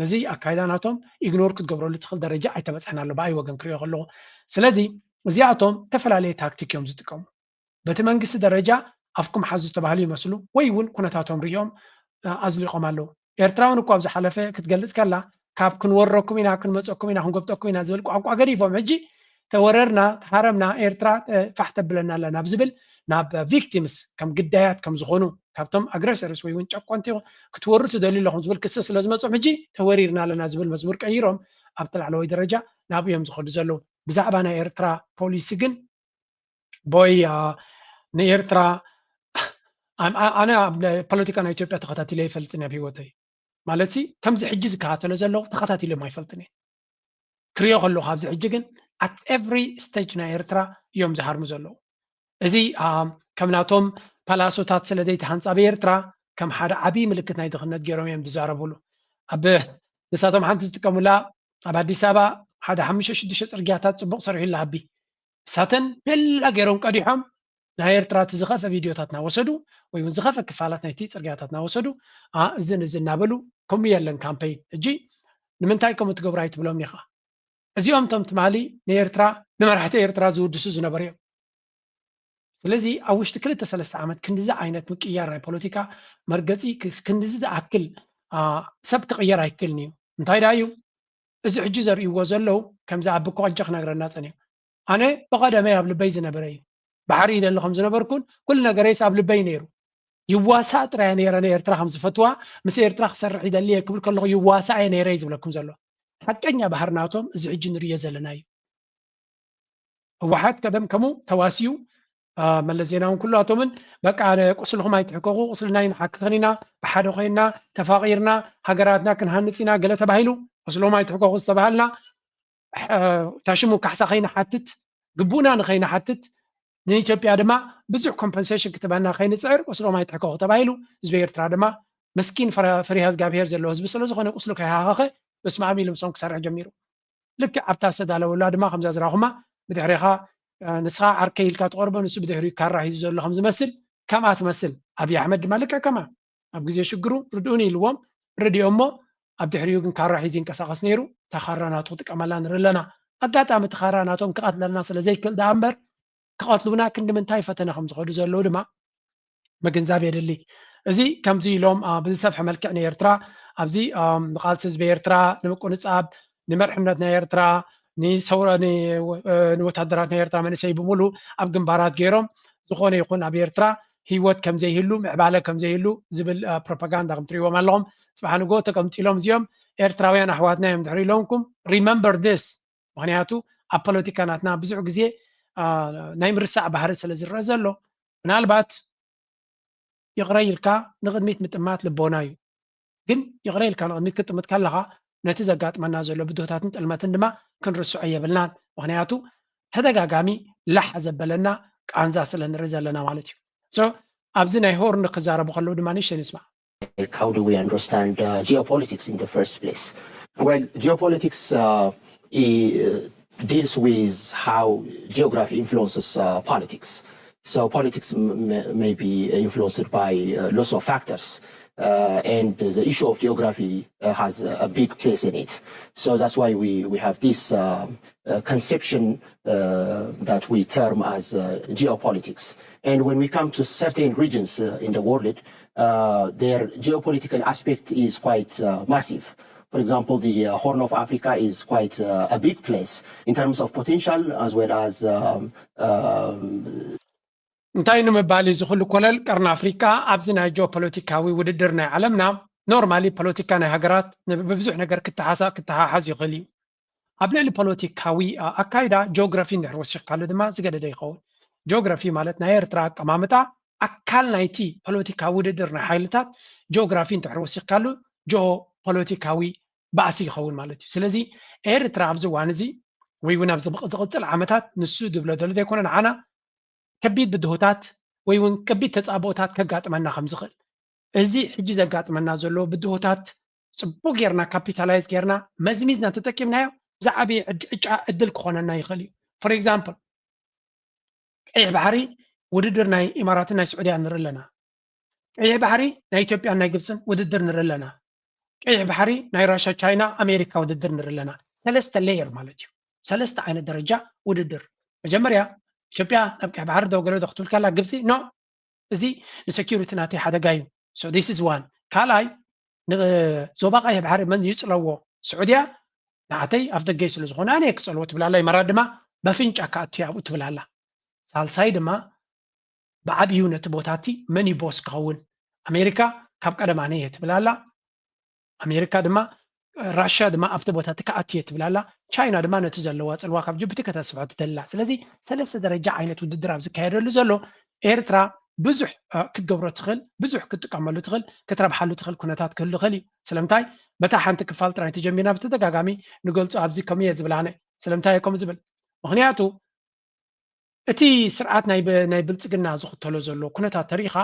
ነዚ ኣካይዳ ናቶም ኢግኖር ክትገብረሉ ትኽእል ደረጃ ኣይተበፅሐን ኣሎ ብኣይ ወገን ክሪኦ ከለኹ። ስለዚ እዚኣቶም ዝተፈላለየ ታክቲክ እዮም ዝጥቀሙ። በቲ መንግስቲ ደረጃ ኣፍኩም ሓዙ ዝተባህሉ ይመስሉ ወይ እውን ኩነታቶም ሪኦም ኣዝሊቖም ኣለዉ። ኤርትራውን እኳ ኣብ ዝሓለፈ ክትገልጽ ከላ ካብ ክንወረኩም ኢና ክንመፀኩም ኢና ክንጎብጠኩም ኢና ዝብል ቋንቋ ገዲፎም ሕጂ ተወረርና ተሃረምና ኤርትራ ፋሕ ተብለና ኣላ ናብ ዝብል ናብ ቪክቲምስ ከም ግዳያት ከም ዝኾኑ ካብቶም ኣግረሰርስ ወይ እውን ጨቆንቲ ክትወሩ ትደልዩ ኣለኹም ዝብል ክሲ ስለ ዝመፅኦም ሕጂ ተወሪርና ኣለና ዝብል መዝሙር ቀይሮም ኣብቲ ላዕለዋይ ደረጃ ናብኡ እዮም ዝኸዱ ዘለዉ። ብዛዕባ ናይ ኤርትራ ፖሊሲ ግን ቦይ ንኤርትራ ኣነ ኣብ ፖለቲካ ናይ ኢትዮጵያ ተኸታቲለ ይፈልጥን ኣብ ህይወተይ ማለት ከምዚ ሕጂ ዝከታተሎ ዘለኹ ተኸታቲሎም ኣይፈልጥን እየ ክሪኦ ከለኹ ኣብዚ ሕጂ ግን at every stage ናይ ኤርትራ እዮም ዝሃርሙ ዘለዉ እዚ ከም ናቶም ፓላሶታት ስለ ዘይተሃንፃ ብኤርትራ ከም ሓደ ዓብዪ ምልክት ናይ ድኽነት ገይሮም እዮም ዝዛረብሉ ኣብ ንሳቶም ሓንቲ ዝጥቀሙላ ኣብ ኣዲስ ኣበባ ሓደ ሓሙሽተ ሽዱሽተ ፅርግያታት ፅቡቕ ሰሪሑ ይላሃቢ እሳተን ቤላ ገይሮም ቀዲሖም ናይ ኤርትራ እቲ ዝኸፈ ቪድዮታት እናወሰዱ ወይ እውን ዝኸፈ ክፋላት ናይቲ ፅርግያታት እናወሰዱ እዝን እዚ እናበሉ ከምኡ የለን ካምፔይን እጂ ንምንታይ ከምኡ ትገብሩ ኣይትብሎም ኢኻ እዚኦም ቶም ትማሊ ንኤርትራ ንመራሕቲ ኤርትራ ዝውድሱ ዝነበሩ እዮም ስለዚ ኣብ ውሽጢ ክልተ ሰለስተ ዓመት ክንዲዚ ዓይነት ምቅያር ናይ ፖለቲካ መርገፂ ክንዲዚ ዝኣክል ሰብ ክቕየር ኣይክልን እዩ እንታይ ዳ እዩ እዚ ሕጂ ዘርእይዎ ዘለዉ ከምዚ ኣቢ ኮቐጀ ክነግረና ፀኒሑ ኣነ ብቐደመይ ኣብ ልበይ ዝነበረ እዩ ባሕሪ ይደሊ ከም ዝነበርኩን ኩሉ ነገረይስ ኣብ ልበይ ነይሩ ይዋሳእ ጥራይ ነይረ ንኤርትራ ከም ዝፈትዋ ምስ ኤርትራ ክሰርሕ ይደሊ እየ ክብል ከለኹ ይዋሳእ እየ ነይረ እዩ ዝብለኩም ዘሎ ሓቀኛ ባህሪ ናቶም እዚ ሕጂ ንርእዮ ዘለና እዩ ህወሓት ቀደም ከምኡ ተዋሲኡ መለስ ዜናውን ኩላቶምን በቃ ቁስልኹም ኣይትሕከኹ ቁስልና ይንሓክኸን ኢና ብሓደ ኮይና ተፋቒርና ሃገራትና ክንሃንፅ ኢና ገለ ተባሂሉ ቁስሎም ኣይትሕከኹ ዝተባሃልና ታሽሙ ካሕሳ ከይንሓትት ግቡእና ንኸይንሓትት ንኢትዮጵያ ድማ ብዙሕ ኮምፐንሴሽን ክትበና ከይንፅዕር ቁስሎም ኣይትሕከኹ ተባሂሉ ህዝቢ ኤርትራ ድማ መስኪን ፍሪሃ እግዚኣብሄር ዘለዎ ህዝቢ ስለዝኾነ ቁስሉ ከይሃኸኸ በስማኣም ኢሉ ምሶም ክሰርሕ ጀሚሩ ልክዕ ኣብታ ዝተዳለወላ ድማ ከምዛ ዝራኹማ ብድሕሪኻ ንስኻ ዓርከይ ኢልካ ትቐርቦ ንሱ ብድሕሪኡ ካራ ሒዙ ዘሎ ከም ዝመስል ከምኣ ትመስል ኣብዪ ኣሕመድ ድማ ልክዕ ከምኣ ኣብ ግዜ ሽግሩ ርድኡኒ ኢልዎም ረድዮ እሞ ኣብ ድሕሪኡ ግን ካራ ሒዙ ይንቀሳቐስ ነይሩ እታ ካራ ናቱ ክጥቀመላ ንርኢ ኣለና ኣጋጣሚ እቲ ካራ ናቶም ክቐትለልና ስለ ዘይክእል ደኣ እምበር ክቐትሉና ክንዲ ምንታይ ፈተነ ከም ዝኸዱ ዘለዉ ድማ ምግንዛብ የድሊ። እዚ ከምዚ ኢሎም ብዝሰፍሐ መልክዕ ንኤርትራ ኣብዚ ንቓልሲ ህዝቢ ኤርትራ ንምቁንጻብ፣ ንመርሕነት ናይ ኤርትራ፣ ንሰውራ ንወታደራት ናይ ኤርትራ መንእሰይ ብምሉ ኣብ ግንባራት ገይሮም ዝኾነ ይኹን ኣብ ኤርትራ ህይወት ከም ዘይህሉ ምዕባለ ከም ዘይህሉ ዝብል ፕሮፓጋንዳ ከም ትሪእዎም ኣለኹም። ጽባሕ ንግሆ ተቀምጢሎም እዚኦም ኤርትራውያን ኣሕዋትና እዮም ድሕሪ ኢሎምኩም remember this ምክንያቱ ኣብ ፖለቲካ ናትና ብዙሕ ግዜ ናይ ምርሳዕ ባህሪ ስለ ዝረአ ዘሎ ምናልባት ይቕረ ኢልካ ንቕድሚት ምጥማት ልቦና እዩ ግን ይቕረ ኢልካ ንቕድሚት ክትጥምት ከለኻ ነቲ ዘጋጥመና ዘሎ ብድሆታትን ጥልመትን ድማ ክንርስዖ የብልናን ምክንያቱ ተደጋጋሚ ላሕ ዘበለና ቃንዛ ስለ ንርኢ ዘለና ማለት እዩ ኣብዚ ናይ ሆርን ክዛረቡ ከለዉ ድማ ንሽተ ንስማዕ How do we understand uh, geopolitics in the first place? Well, geopolitics uh, deals with how geography influences uh, politics. So politics may be influenced by uh, lots of factors. Uh, and the issue of geography uh, has a big place in it. So that's why we, we have this uh, conception that we term as geopolitics. And when we come to certain regions in the world, their geopolitical aspect is quite massive. For example, the Horn of Africa is quite a big place in terms of potential as well as um, um, እንታይ ንምባል እዩ ዝኽሉ ኮለል ቀርኒ ኣፍሪካ ኣብዚ ናይ ጂኦፖለቲካዊ ውድድር ናይ ዓለምና ኖርማሊ ፖለቲካ ናይ ሃገራት ብብዙሕ ነገር ክተሓሳ ክተሓሓዝ ይኽእል እዩ ኣብ ልዕሊ ፖለቲካዊ ኣካይዳ ጂኦግራፊ እንድሕር ወሲኽካሉ ድማ ዝገደደ ይኸውን ጂኦግራፊ ማለት ናይ ኤርትራ ኣቀማምጣ ኣካል ናይቲ ፖለቲካዊ ውድድር ናይ ሓይልታት ጂኦግራፊ እንድሕር ወሲኽካሉ ጂኦ ፖለቲካዊ ባእሲ ይኸውን ማለት እዩ ስለዚ ኤርትራ ኣብዚ እዋን እዚ ወይ እውን ኣብዚ ዝቕፅል ዓመታት ንሱ ዝብሎ ዘሎ ዘይኮነ ንዓና ከቢድ ብድሆታት ወይ እውን ከቢድ ተፃብኦታት ከጋጥመና ከም ዝኽእል እዚ ሕጂ ዘጋጥመና ዘሎ ብድሆታት ፅቡቅ ጌርና ካፒታላይዝ ጌርና መዝሚዝና ተጠቂምናዮ ብዛዕቢ ዕጫ ዕድል ክኾነና ይኽእል እዩ for example ቀይሕ ባሕሪ ውድድር ናይ ኢማራትን ናይ ስዑድያን ንርኢ ኣለና ቀይሕ ባሕሪ ናይ ኢትዮጵያን ናይ ግብፅን ውድድር ንርኢ ኣለና ቀይሕ ባሕሪ ናይ ራሻ፣ ቻይና፣ ኣሜሪካ ውድድር ንርኢ ኣለና። ሰለስተ ሌየር ማለት እዩ። ሰለስተ ዓይነት ደረጃ ውድድር። መጀመርያ ኢትዮጵያ ናብ ቀይሕ ባሕሪ ደው ገለ ዶ ክትብል ከላ፣ ግብፂ ኖ፣ እዚ ንሰኪሪቲ ናተይ ሓደጋ እዩ። So this is one። ካልኣይ፣ ንዞባ ቀይሕ ባሕሪ መን ይፅለዎ? ስዑድያ ንዓተይ ኣፍ ደገይ ስለ ዝኾነ ኣነ ክፀልዎ ትብል ኣላ። ኢማራት ድማ በፍንጫ ክኣቱ ኣብኡ ትብል ኣላ። ሳልሳይ ድማ ብዓብዩ ነቲ ቦታቲ መን እዩ ቦስ ክኸውን? ኣሜሪካ ካብ ቀደም ኣነ እየ ትብል ኣላ። ኣሜሪካ ድማ፣ ራሽያ ድማ ኣብቲ ቦታቲ ክኣቱ እየ ትብል ኣላ። ቻይና ድማ ነቲ ዘለዋ ፅልዋ ካብ ጅቡቲ ከተስፍሖ ትደሊ ኣላ። ስለዚ ሰለስተ ደረጃ ዓይነት ውድድር ኣብ ዝካየደሉ ዘሎ፣ ኤርትራ ብዙሕ ክትገብሮ ትኽእል፣ ብዙሕ ክትጥቀመሉ ትኽእል፣ ክትረብሓሉ ትኽእል ኩነታት ክህሉ ይኽእል እዩ። ስለምንታይ? በታ ሓንቲ ክፋል ጥራይ ተጀሚርና ብተደጋጋሚ ንገልፆ። ኣብዚ ከምኡ እየ ዝብል ኣነ። ስለምንታይ እየ ከምኡ ዝብል? ምኽንያቱ እቲ ስርዓት ናይ ብልፅግና ዝኽተሎ ዘሎ ኩነታት ተሪኢኻ፣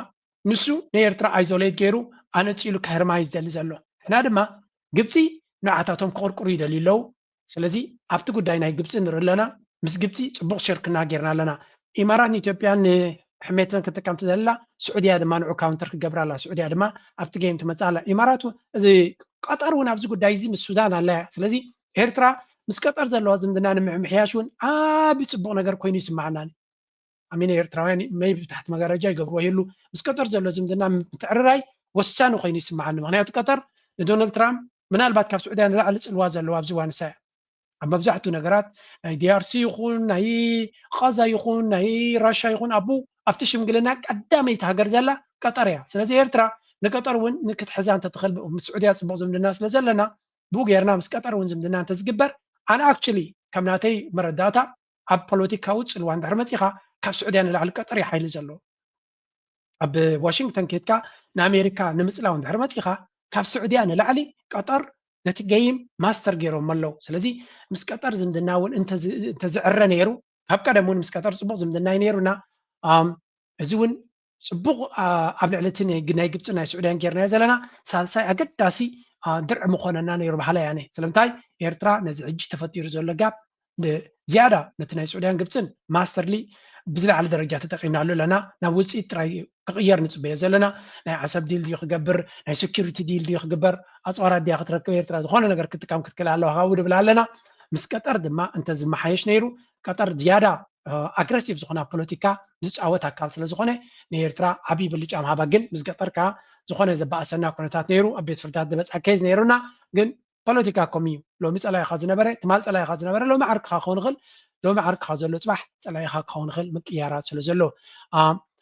ንሱ ንኤርትራ ኣይዞሌት ገይሩ ኣነፂሉ ከህርማ እዩ ዝደሊ ዘሎ። ሕና ድማ ግብፂ ንዓታቶም ክቕርቅሩ ይደልዩ ኣለዉ። ስለዚ ኣብቲ ጉዳይ ናይ ግብፂ ንርኢ ኣለና። ምስ ግብፂ ፅቡቕ ሽርክና ጌርና ኣለና። ኢማራት ንኢትዮጵያን ንሕሜትን ክትጥቀም ትደሊ ኣላ፣ ስዑድያ ድማ ንዑ ካውንተር ክትገብር ኣላ። ስዑድያ ድማ ኣብቲ ጌም ትመፅእ ኣላ። ኢማራት እዚ ቀጠር እውን ኣብዚ ጉዳይ እዚ ምስ ሱዳን ኣላ እያ። ስለዚ ኤርትራ ምስ ቀጠር ዘለዋ ዝምድና ንምምሕያሽ እውን ዓቢ ፅቡቕ ነገር ኮይኑ ይስማዓና። ኣሚነ ኤርትራውያን መይ ብታሕቲ መጋረጃ ይገብርዎ ይህሉ። ምስ ቀጠር ዘሎ ዝምድና ምትዕርራይ ወሳኒ ኮይኑ ይስማዓኒ። ምክንያቱ ቀጠር ንዶናልድ ትራምፕ ምናልባት ካብ ስዑድያ ንላዕሊ ፅልዋ ዘለዋ ኣብዚ እዋን እሳ እያ። ኣብ መብዛሕትኡ ነገራት ናይ ዲኣርሲ ይኹን ናይ ቃዛ ይኹን ናይ ራሻ ይኹን ኣብኡ ኣብቲ ሽምግልና ቀዳመይቲ ሃገር ዘላ ቀጠር እያ። ስለዚ ኤርትራ ንቀጠር እውን ንክትሕዛ እንተትኽእል ምስ ስዑድያ ፅቡቕ ዝምድና ስለ ዘለና ብኡ ጌርና ምስ ቀጠር እውን ዝምድና እንተዝግበር ኣነ ኣክቹሊ ከም ናተይ መረዳእታ ኣብ ፖለቲካዊ ፅልዋ እንድሕር መፂኻ ካብ ስዑድያ ንላዕሊ ቀጠር እዩ ሓይሊ ዘለዎ። ኣብ ዋሽንግተን ኬድካ ንኣሜሪካ ንምፅላው እንድሕር መፂኻ ካብ ስዑድያ ንላዕሊ ቀጠር ነቲ ገይም ማስተር ገይሮም ኣለዉ። ስለዚ ምስ ቀጠር ዝምድና እውን እንተዝዕረ ነይሩ ካብ ቀደም እውን ምስ ቀጠር ፅቡቕ ዝምድና እዩ ነይሩና። እዚ እውን ፅቡቕ ኣብ ልዕሊ እቲ ናይ ግብፂ ናይ ስዑድያን ጌርናዮ ዘለና ሳልሳይ ኣገዳሲ ድርዒ ምኾነና ነይሩ በሃላይ ኣነ። ስለምንታይ ኤርትራ ነዚ ሕጂ ተፈጢሩ ዘሎ ጋብ ዝያዳ ነቲ ናይ ስዑድያን ግብፅን ማስተርሊ ብዝለዓለ ደረጃ ተጠቂምናሉ ኣለና። ናብ ውፅኢት ጥራይ ክቕየር ንፅበዮ ዘለና። ናይ ዓሰብ ዲል ድዩ ክገብር፣ ናይ ሴኪሪቲ ዲል ድዩ ክግበር? ኣፅዋራት ድያ ክትረክብ ኤርትራ? ዝኾነ ነገር ክትጥቀም ክትክእል ኣለዋ ካብኡ ንብል ኣለና። ምስ ቀጠር ድማ እንተዝመሓየሽ ነይሩ ቀጠር ዝያዳ ኣግረሲቭ ዝኾነ ፖለቲካ ዝፃወት ኣካል ስለ ዝኾነ ንኤርትራ ዓብዪ ብልጫ ምሃባ። ግን ምስ ገጠር ከዓ ዝኾነ ዘባእሰና ኩነታት ነይሩ። ኣብ ቤት ፍርድታት ዝበፅሐ ኬዝ ነይሩና። ግን ፖለቲካ ከምኡ እዩ። ሎሚ ፀላኢኻ ዝነበረ ትማል ፀላኢኻ ዝነበረ ሎሚ ዓርክኻ ክኸውን ይኽእል። ሎሚ ዓርክኻ ዘሎ ፅባሕ ፀላኢኻ ክኸውን ይኽእል። ምቅያራት ስለ ዘሎ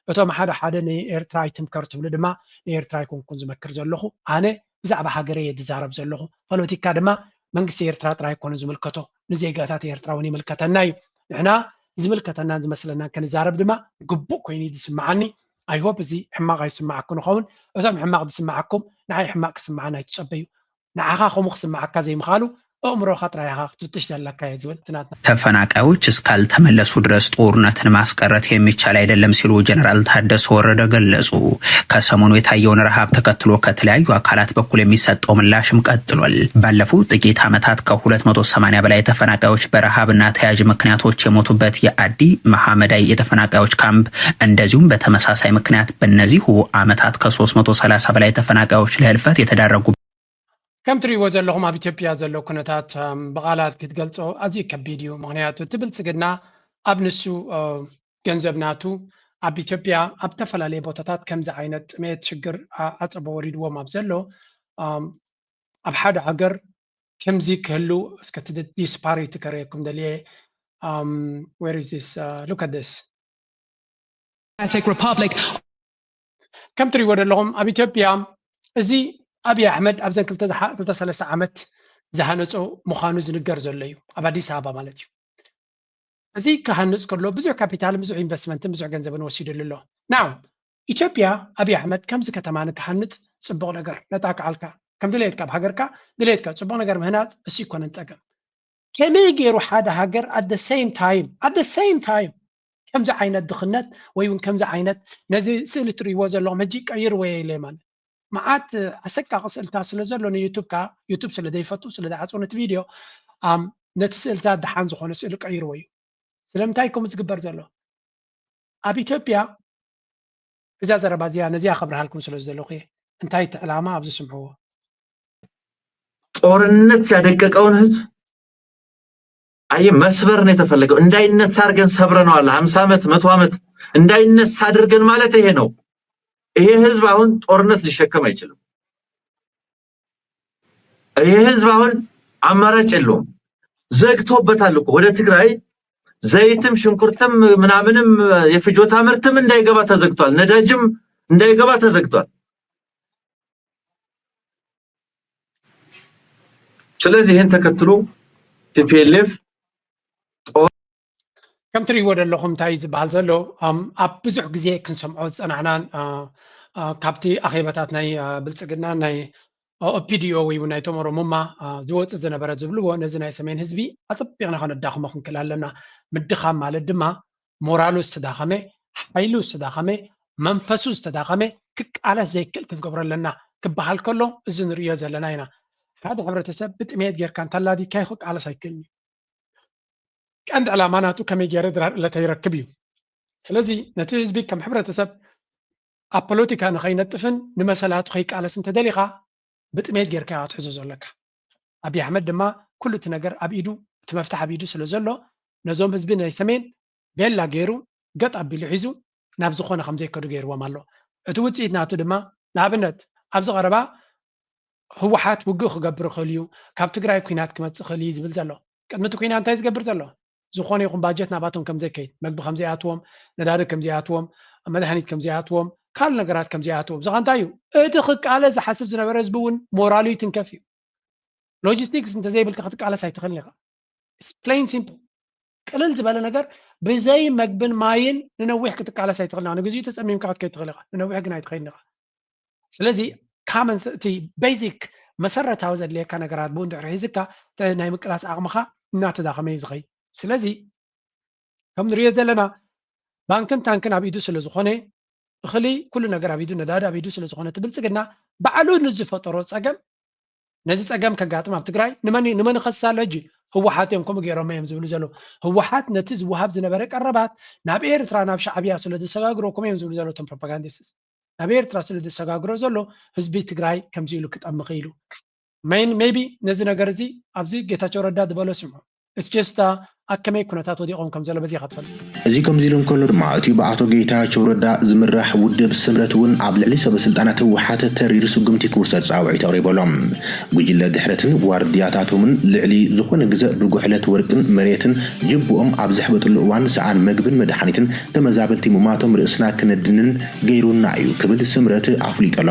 እቶም ሓደ ሓደ ንኤርትራ ኣይትምከር ትብሉ ድማ ንኤርትራ ኣይኮንኩን ዝመክር ዘለኹ። ኣነ ብዛዕባ ሃገረይ እየ ዝዛረብ ዘለኹ። ፖለቲካ ድማ መንግስቲ ኤርትራ ጥራይ ኣይኮነን ዝምልከቶ፣ ንዜጋታት ኤርትራ እውን ይምልከተና እዩ። ንሕና ዝምልከተናን ዝመስለናን ክንዛረብ ድማ ግቡእ ኮይኑ እዩ ዝስምዓኒ። ኣይሆፕ እዚ ሕማቕ ኣይስምዓኩም ይኸውን። እቶም ሕማቕ ዝስምዓኩም ንዓይ ሕማቕ ክስምዓኒ ኣይትጸበዩ። ንዓኻ ከምኡ ክስምዓካ ዘይምኽኣሉ ኣእምሮኻ ጥራይ ኢኻ ክትፍትሽ ዘለካ እየ ዝብል። እቲ ናትና ተፈናቃዮች እስካልተመለሱ ድረስ ጦርነትን ማስቀረት የሚቻል አይደለም ሲሉ ጀነራል ታደሰ ወረደ ገለጹ። ከሰሞኑ የታየውን ረሃብ ተከትሎ ከተለያዩ አካላት በኩል የሚሰጠው ምላሽም ቀጥሏል። ባለፉት ጥቂት ዓመታት ከሁለት መቶ ሰማንያ በላይ ተፈናቃዮች በረሃብና ተያያዥ ምክንያቶች የሞቱበት የአዲ መሐመዳይ የተፈናቃዮች ካምፕ እንደዚሁም በተመሳሳይ ምክንያት በእነዚሁ ዓመታት ከሶስት መቶ ሰላሳ በላይ ተፈናቃዮች ለህልፈት የተዳረጉ ከም ትሪእዎ ዘለኹም ኣብ ኢትዮጵያ ዘሎ ኩነታት ብቓላት ክትገልጾ ኣዝዩ ከቢድ እዩ። ምኽንያቱ እቲ ብልጽግና ኣብ ንሱ ገንዘብ ናቱ ኣብ ኢትዮጵያ ኣብ ዝተፈላለየ ቦታታት ከምዚ ዓይነት ጥሜት ሽግር ዓጸቦ ወሪድዎም ኣብ ዘሎ ኣብ ሓደ ሃገር ከምዚ ክህሉ እስከ እቲ ዲስፓሪቲ ከርእየኩም ደልየ where is this look at this Republic ከም ትሪእዎ ዘለኹም ኣብ ኢትዮጵያ እዚ ኣብይ ኣሕመድ ኣብዘን ክልተ ሰለስተ ዓመት ዝሃነፆ ምዃኑ ዝንገር ዘሎ እዩ ኣብ ኣዲስ ኣበባ ማለት እዩ። እዚ ክሃንፅ ከሎ ብዙሕ ካፒታልን ብዙሕ ኢንቨስትመንትን ብዙሕ ገንዘብን ወሲድሉ ኣሎ። ናው ኢትዮጵያ ኣብይ ኣሕመድ ከምዚ ከተማ ንክሃንፅ ፅቡቕ ነገር ነጣቅዓልካ ከም ድሌትካ ኣብ ሃገርካ ድሌትካ ፅቡቕ ነገር ምህናፅ እሱ ይኮነን ፀገም። ከመይ ገይሩ ሓደ ሃገር at the same time at the same time ከምዚ ዓይነት ድኽነት ወይ እውን ከምዚ ዓይነት ነዚ ስእሊ ትርእይዎ ዘለኹም ሕጂ ቀይርዎ ኢለ ማለት መዓት ኣሰቃቂ ስእልታት ስለ ዘሎ ንዩቱብ ከዓ ዩቱብ ስለ ዘይፈቱ ስለ ዝዓፅዎ ነቲ ቪድዮ ነቲ ስእልታት ደሓን ዝኾነ ስእሊ ቀይርዎ እዩ። ስለምንታይ ከምኡ ዝግበር ዘሎ ኣብ ኢትዮጵያ እዛ ዘረባ እዚኣ ነዚኣ ከብርሃልኩም ስለ ዝደለኹ እየ። እንታይ እቲ ዕላማ ኣብዚ ስምዕዎ። ጦርነት ያደቀቀውን ህዝብ አየ መስበር ነው የተፈለገው። እንዳይነሳ አድርገን ሰብረነዋል። ሀምሳ ዓመት መቶ ዓመት እንዳይነሳ አድርገን ማለት ይሄ ነው። ይሄ ህዝብ አሁን ጦርነት ሊሸከም አይችልም። ይሄ ህዝብ አሁን አማራጭ የለውም። ዘግቶበታል እኮ ወደ ትግራይ ዘይትም ሽንኩርትም ምናምንም የፍጆታ ምርትም እንዳይገባ ተዘግቷል። ነዳጅም እንዳይገባ ተዘግቷል። ስለዚህ ይህን ተከትሎ ቲ ፒ ኤል ኤፍ ከም ትሪእዎ ዘለኹም እንታይ ዝበሃል ዘሎ ኣብ ብዙሕ ግዜ ክንሰምዖ ዝፀናሕናን ካብቲ ኣኼባታት ናይ ብልፅግና ናይ ኦፒዲዮ ወይ እውን ናይቶም ኦሮሞማ ዝወፅእ ዝነበረ ዝብልዎ ነዚ ናይ ሰሜን ህዝቢ ኣፀቢቕና ከነዳኽሞ ክንክእል ኣለና። ምድኻም ማለት ድማ ሞራሉ ዝተዳኸመ፣ ሓይሉ ዝተዳኸመ፣ መንፈሱ ዝተዳኸመ ክቃለስ ዘይክእል ክንገብሮ ኣለና ክበሃል ከሎ እዚ ንርእዮ ዘለና ኢና። ሓደ ሕብረተሰብ ብጥሜት ጌርካ እንተላዲካዮ ክቃለስ ኣይክእልን እዩ። ቀንዲ ዕላማ ናቱ ከመይ ገይረ ድራር ዕለተ ይረክብ እዩ። ስለዚ ነቲ ህዝቢ ከም ሕብረተሰብ ኣብ ፖለቲካ ንኸይነጥፍን ንመሰላቱ ከይቃለስ እንተደሊኻ ብጥሜት ጌርካ ክትሕዞ ዘለካ። ኣብይ ኣሕመድ ድማ ኩሉ እቲ ነገር ኣብ ኢዱ እቲ መፍትሕ ኣብ ኢዱ ስለ ዘሎ ነዞም ህዝቢ ናይ ሰሜን ቤላ ገይሩ ገጥ ኣቢሉ ሒዙ ናብ ዝኾነ ከም ዘይከዱ ገይርዎም ኣሎ። እቲ ውፅኢት ናቱ ድማ ንኣብነት ኣብዚ ቀረባ ህወሓት ውግእ ክገብር ይኽእል እዩ፣ ካብ ትግራይ ኲናት ክመፅእ ይኽእል እዩ ዝብል ዘሎ። ቅድሚ እቲ ኲናት እንታይ ዝገብር ዘሎ? ዝኾነ ይኹን ባጀት ናባቶም ከም ዘይከይድ፣ መግቢ ከም ዘይኣትዎም፣ ነዳዲ ከም ዘይኣትዎም፣ መድሃኒት ከም ዘይኣትዎም፣ ካልእ ነገራት ከም ዘይኣትዎም። እዚ ኸ እንታይ እዩ? እቲ ክቃለስ ዝሓስብ ዝነበረ ህዝቢ እውን ሞራሉ ይትንከፍ እዩ። ሎጂስቲክስ እንተዘይብልካ ክትቃለስ ኣይትኽእልን ኢኻ። It's plain simple። ቅልል ዝበለ ነገር ብዘይ መግብን ማይን ንነዊሕ ክትቃለስ ኣይትኽእልን ኢኻ። ንግዚኡ ተፀሚምካ ክትከይድ ትኽእል ኢኻ፣ ንነዊሕ ግን ኣይትኸይድን ኢኻ። ስለዚ common sense እቲ ቤዚክ መሰረታዊ ዘድልየካ ነገራት ብኡ እንድሕር ሒዝካ እቲ ናይ ምቅላስ ዓቕምኻ እናተዳኸመ እዩ ዝኸይድ። ስለዚ ከም ንሪኦ ዘለና ባንክን ታንክን ኣብ ኢዱ ስለ ዝኾነ እኽሊ ኩሉ ነገር ኣብ ኢዱ ነዳዲ ኣብ ኢዱ ስለ ዝኾነ እቲ ብልፅግና ባዕሉ ንዝፈጠሮ ፀገም ነዚ ፀገም ከጋጥም ኣብ ትግራይ ንመን ንመን ይኸስስ ኣሎ? ሕጂ ህወሓት እዮም ከምኡ ገይሮም እዮም ዝብሉ ዘለዉ። ህወሓት ነቲ ዝወሃብ ዝነበረ ቀረባት ናብ ኤርትራ ናብ ሻዕብያ ስለ ዘሰጋግሮ ከምኡ እዮም ዝብሉ ዘለዉ እቶም ፕሮፓጋንዲስትስ። ናብ ኤርትራ ስለ ዘሰጋግሮ ዘሎ ህዝቢ ትግራይ ከምዚ ኢሉ ክጠሚ ክኢሉ። ሜን ሜቢ ነዚ ነገር እዚ ኣብዚ ጌታቸው ረዳ ዝበሎ ስምዑ። እስጀስታ ኣብ ከመይ ኩነታት ወዲቖም ከም ዘሎ በዚ ኢኻ ትፈልጥ። እዚ ከምዚ ኢሉ እንከሎ ድማ እቲ ብኣቶ ጌታቸው ረዳ ዝምራሕ ውድብ ስምረት እውን ኣብ ልዕሊ ሰበ ስልጣናት ህወሓት ተሪር ስጉምቲ ክውሰድ ፃውዒት ኣቕሪቡ ኣሎ። ጉጅለ ድሕረትን ዋርድያታቶምን ልዕሊ ዝኾነ ግዘ ብጉሕለት ወርቅን መሬትን ጅብኦም ኣብ ዘሕበጥሉ እዋን ሰኣን መግብን መድሓኒትን ተመዛበልቲ ምማቶም ርእስና ክነድንን ገይሩና እዩ ክብል ስምረት ኣፍሊጡ ኣሎ።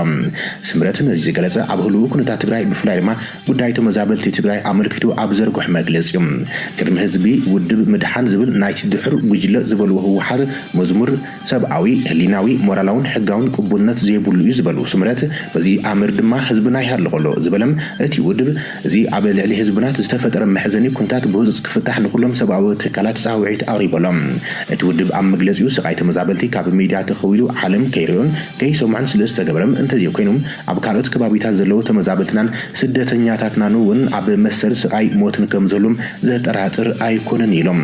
ስምረት ነዚ ዝገለፀ ኣብ ህልው ኩነታት ትግራይ ብፍላይ ድማ ጉዳይ ተመዛበልቲ ትግራይ ኣመልኪቱ ኣብ ዘርግሖ መግለፂ እዩ። ቅድሚ ህዝቢ ውድብ ምድሓን ዝብል ናይቲ ድሑር ጉጅለ ዝበልዎ ህወሓት መዝሙር ሰብኣዊ፣ ህሊናዊ፣ ሞራላውን ሕጋውን ቅቡልነት ዘይብሉ እዩ ዝበሉ ስምረት በዚ ኣምር ድማ ህዝብና ይሃሉ ከሎ ዝበለም እቲ ውድብ እዚ ኣብ ልዕሊ ህዝብና ዝተፈጠረ መሕዘኒ ኩነታት ብህፁፅ ክፍታሕ ንኩሎም ሰብኣዊ ትካላት ፃውዒት ኣቕሪቡ ኣሎ። እቲ ውድብ ኣብ መግለፂኡ ስቓይ ተመዛበልቲ ካብ ሚድያ ተኸዊሉ ዓለም ከይሪኦን ከይሰምዖን ስለ ዝተገብረም እንተዘይኮይኑ ኣብ ካልኦት ከባቢታት ዘለዉ ተመዛበልትናን ስደተኛታትናን እውን ኣብ መሰል ስቓይ ሞትን ከም ዝህሉም ዘጠራጥር ኣይኮነን ኢሎም።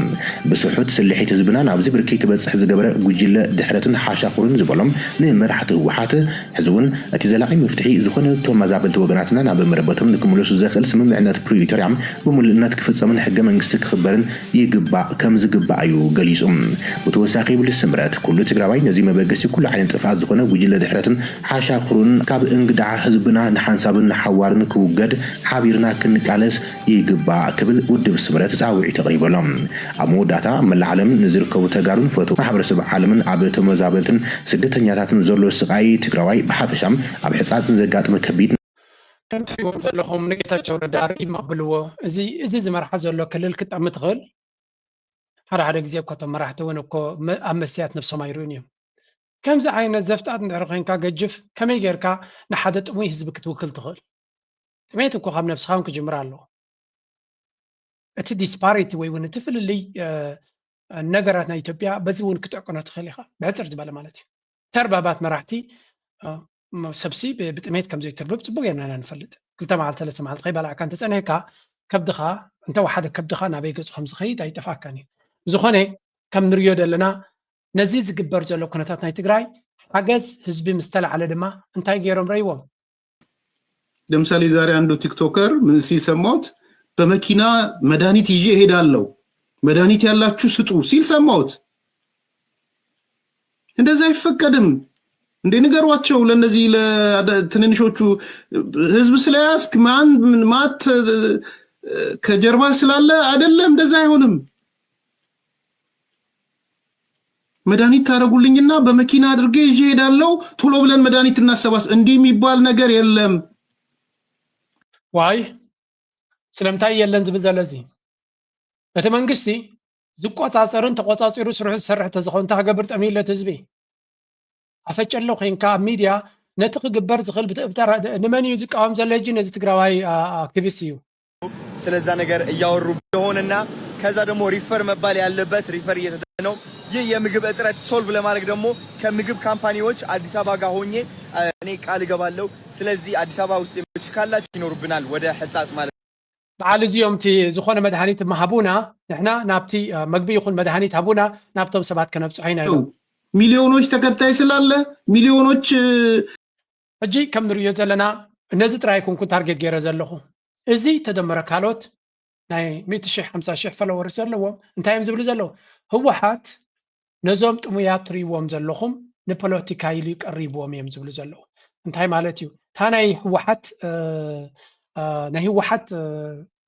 ብስሑት ስልሒት ህዝብና ናብዚ ብርኪ ክበፅሕ ዝገበረ ጉጅለ ድሕረትን ሓሻኽሩን ዝበሎም ንመራሕቲ ህወሓት ሕዚ እውን እቲ ዘላቒ መፍትሒ ዝኾነ ተመዛበልቲ ወገናትና ናብ መረበቶም ንክምለሱ ዘኽእል ስምምዕነት ፕሪቶርያ ብምሉእነት ክፍፀምን ሕገ መንግስቲ ክኽበርን ይግባእ ከም ዝግባእ እዩ ገሊፁ። ብተወሳኺ ይብል ስምረት ኩሉ ትግራዋይ ነዚ መበገሲ ኩሉ ዓይነት ጥፍኣት ዝኾነ ጉጅለ ድሕረትን ሓሻኽሩን ካብ እንግዳዓ ህዝብና ንሓንሳብን ንሓዋርን ክውገድ ሓቢርና ክንቃለስ ይግባእ ክብል ውድብ ስምረት ፃውዒት ኣቕሪቡ ኣሎ። ኣብ መወዳእታ ኣብ መላእ ዓለም ንዝርከቡ ተጋሩን ፈተው ማሕበረሰብ ዓለምን ኣብ ተመዛበልትን ስደተኛታትን ዘሎ ስቓይ ትግራዋይ ብሓፈሻ ኣብ ሕፃፅን ዘጋጥመ ከቢድ ከም ትሪእዎም ዘለኹም ንጌታቸው ረዳ ርኢም ኣብልዎ እዚ እዚ ዝመርሓ ዘሎ ክልል ክጠሚ ትኽእል ሓደ ሓደ ግዜ እኮ እቶም መራሕቲ እውን እኮ ኣብ መስትያት ነብሶም ኣይርእዩን እዮም። ከምዚ ዓይነት ዘፍጣት እንድሕር ኮይንካ ገጅፍ ከመይ ጌርካ ንሓደ ጥሙይ ህዝቢ ክትውክል ትኽእል? ጥሜት እኮ ካብ ነብስኻ እውን ክጅምር ኣለዎ። እቲ ዲስፓሪቲ ወይ እውን እቲ ፍልልይ ነገራት ናይ ኢትዮጵያ በዚ እውን ክጥዕቅኖ ትኽእል ኢኻ ብሕፅር ዝበለ ማለት እዩ። ተርባባት መራሕቲ ሰብሲ ብጥሜት ከም ዘይትርብብ ፅቡቅ ጌርና ኢና ንፈልጥ። ክልተ መዓልቲ ሰለስተ መዓልቲ ከይበላዕካ እንተፀኒሕካ ከብድኻ እንተወሓደ ከብድኻ ናበይ ገፁ ከም ዝኸይድ ኣይጠፍኣካን እዩ። ዝኾነ ከም ንሪኦ ዘለና ነዚ ዝግበር ዘሎ ኩነታት ናይ ትግራይ ሓገዝ ህዝቢ ምስ ተላዕለ ድማ እንታይ ገይሮም ረይዎም? ለምሳሌ ዛሬ አንዱ ቲክቶከር ምን ሲል ሰማሁት? በመኪና መድኃኒት ይዤ እሄዳለሁ፣ መድኃኒት ያላችሁ ስጡ ሲል ሰማሁት። እንደዛ አይፈቀድም እንዴ? ንገሯቸው ለነዚህ ለትንንሾቹ። ህዝብ ስለያዝክ ማን ማት ከጀርባ ስላለ አይደለም፣ እንደዛ አይሆንም። መድኃኒት ታደርጉልኝና በመኪና አድርጌ ይዤ እሄዳለሁ። ቶሎ ብለን መድኃኒት እናሰባስ። እንዲህ የሚባል ነገር የለም። ዋይ ስለምንታይ የለን ዝብል ዘለዚ እቲ መንግስቲ ዝቆፃፀርን ተቆፃፂሩ ስርሑ ዝሰርሕ ተዝኸውን እንታይ ክገብር ጠሚለት ህዝቢ ኣፈጨሎ ኮይንካ ኣብ ሚድያ ነቲ ክግበር ዝኽእል ብተራ ንመን እዩ ዝቃወም ዘሎ ሕጂ ነዚ ትግራዋይ ኣክቲቪስት እዩ ስለዛ ነገር እያወሩ እንደሆነና ከዛ ደግሞ ሪፈር መባል ያለበት ሪፈር እየተደረገ ነው። ይህ የምግብ እጥረት ሶልቭ ለማድረግ ደግሞ ከምግብ ካምፓኒዎች አዲስ አበባ ጋር ሆኜ እኔ ቃል እገባለሁ። ስለዚህ አዲስ አበባ ውስጥ የሚኖች ካላችሁ ይኖሩብናል ወደ ሕጻጽ ማለት በዓል እዚኦም እቲ ዝኾነ መድሃኒት ማሃቡና ንሕና ናብቲ መግቢ ይኹን መድሃኒት ሃቡና ናብቶም ሰባት ከነብፅሖ ኢና ኢሎም። ሚሊዮኖች ተከታይ ስላለ ሚሊዮኖች ሕጂ ከም ንርእዮ ዘለና ነዚ ጥራይ ኩንኩን ታርጌት ገይረ ዘለኹ እዚ ተደመረ ካልኦት ናይ ሚእቲ ሺሕ ሓምሳ ሺሕ ፎሎወርስ ዘለዎም እንታይ እዮም ዝብሉ ዘለዉ? ህወሓት ነዞም ጥሙያት ትርእይዎም ዘለኹም ንፖለቲካ ኢሉ ቀሪብዎም እዮም ዝብሉ ዘለዉ። እንታይ ማለት እዩ? እታ ናይ ህወሓት ናይ ህወሓት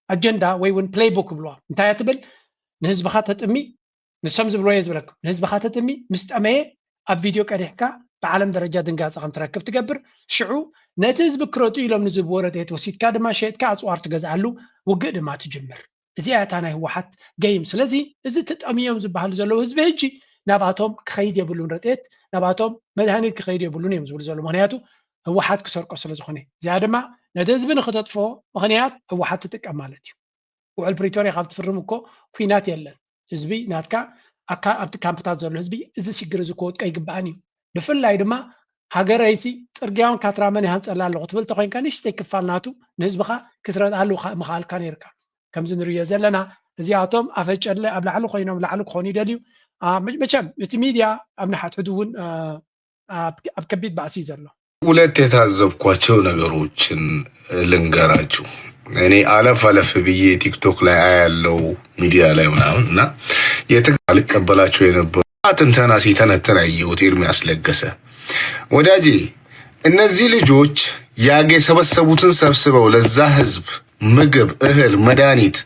ኣጀንዳ ወይ እውን ፕሌይ ቡክ ይብልዋ እንታይ እያ ትብል? ንህዝብኻ ተጥሚ ንሶም ዝብልዎ እየ ዝብለኩም። ንህዝብኻ ተጥሚ ምስ ጠመየ ኣብ ቪድዮ ቀዲሕካ ብዓለም ደረጃ ድንጋፀ ከም ትረክብ ትገብር። ሽዑ ነቲ ህዝቢ ክረጡ ኢሎም ንዝህብዎ ረድኤት ወሲድካ ድማ ሸይጥካ ኣፅዋር ትገዝኣሉ ውግእ ድማ ትጅምር። እዚኣ እታ ናይ ህወሓት ገይም። ስለዚ እዚ ተጠምዮም ዝበሃሉ ዘለዉ ህዝቢ ሕጂ ናብኣቶም ክኸይድ የብሉን፣ ረድኤት ናብኣቶም መድሃኒት ክኸይድ የብሉን እዮም ዝብሉ ዘለዉ። ምክንያቱ ህወሓት ክሰርቆ ስለ ዝኾነ። እዚኣ ድማ ነቲ ህዝቢ ንክተጥፍኦ ምክንያት ህወሓት ትጥቀም ማለት እዩ። ውዕል ፕሪቶርያ ካብ ትፍርም እኮ ኲናት የለን። ህዝቢ ናትካ ኣብቲ ካምፕታት ዘሎ ህዝቢ እዚ ሽግር እዚ ክወድቆ ኣይግባእን እዩ። ብፍላይ ድማ ሃገረይሲ ፅርግያውን ካትራመን ይሃንፀላ ኣለኹ ትብል ተኮይንካ ንእሽተይ ክፋል ናቱ ንህዝብኻ ክትረድኣሉ ምኽኣልካ ነይርካ። ከምዚ ንርእዮ ዘለና እዚኣቶም ኣፈጨለ ኣብ ላዕሊ ኮይኖም ላዕሊ ክኾኑ ይደልዩ። መቸም እቲ ሚድያ ኣብ ንሓትሕዱ እውን ኣብ ከቢድ ባእሲ እዩ ዘሎ። ሁለት የታዘብኳቸው ነገሮችን ልንገራችሁ። እኔ አለፍ አለፍ ብዬ ቲክቶክ ላይ አያለው ሚዲያ ላይ ምናምን እና የትግ አልቀበላቸው የነበሩ ትንተና ሲተነትን አየሁት። ኤርሚያስ ለገሰ ወዳጄ፣ እነዚህ ልጆች ያገ የሰበሰቡትን ሰብስበው ለዛ ህዝብ ምግብ፣ እህል፣ መድኃኒት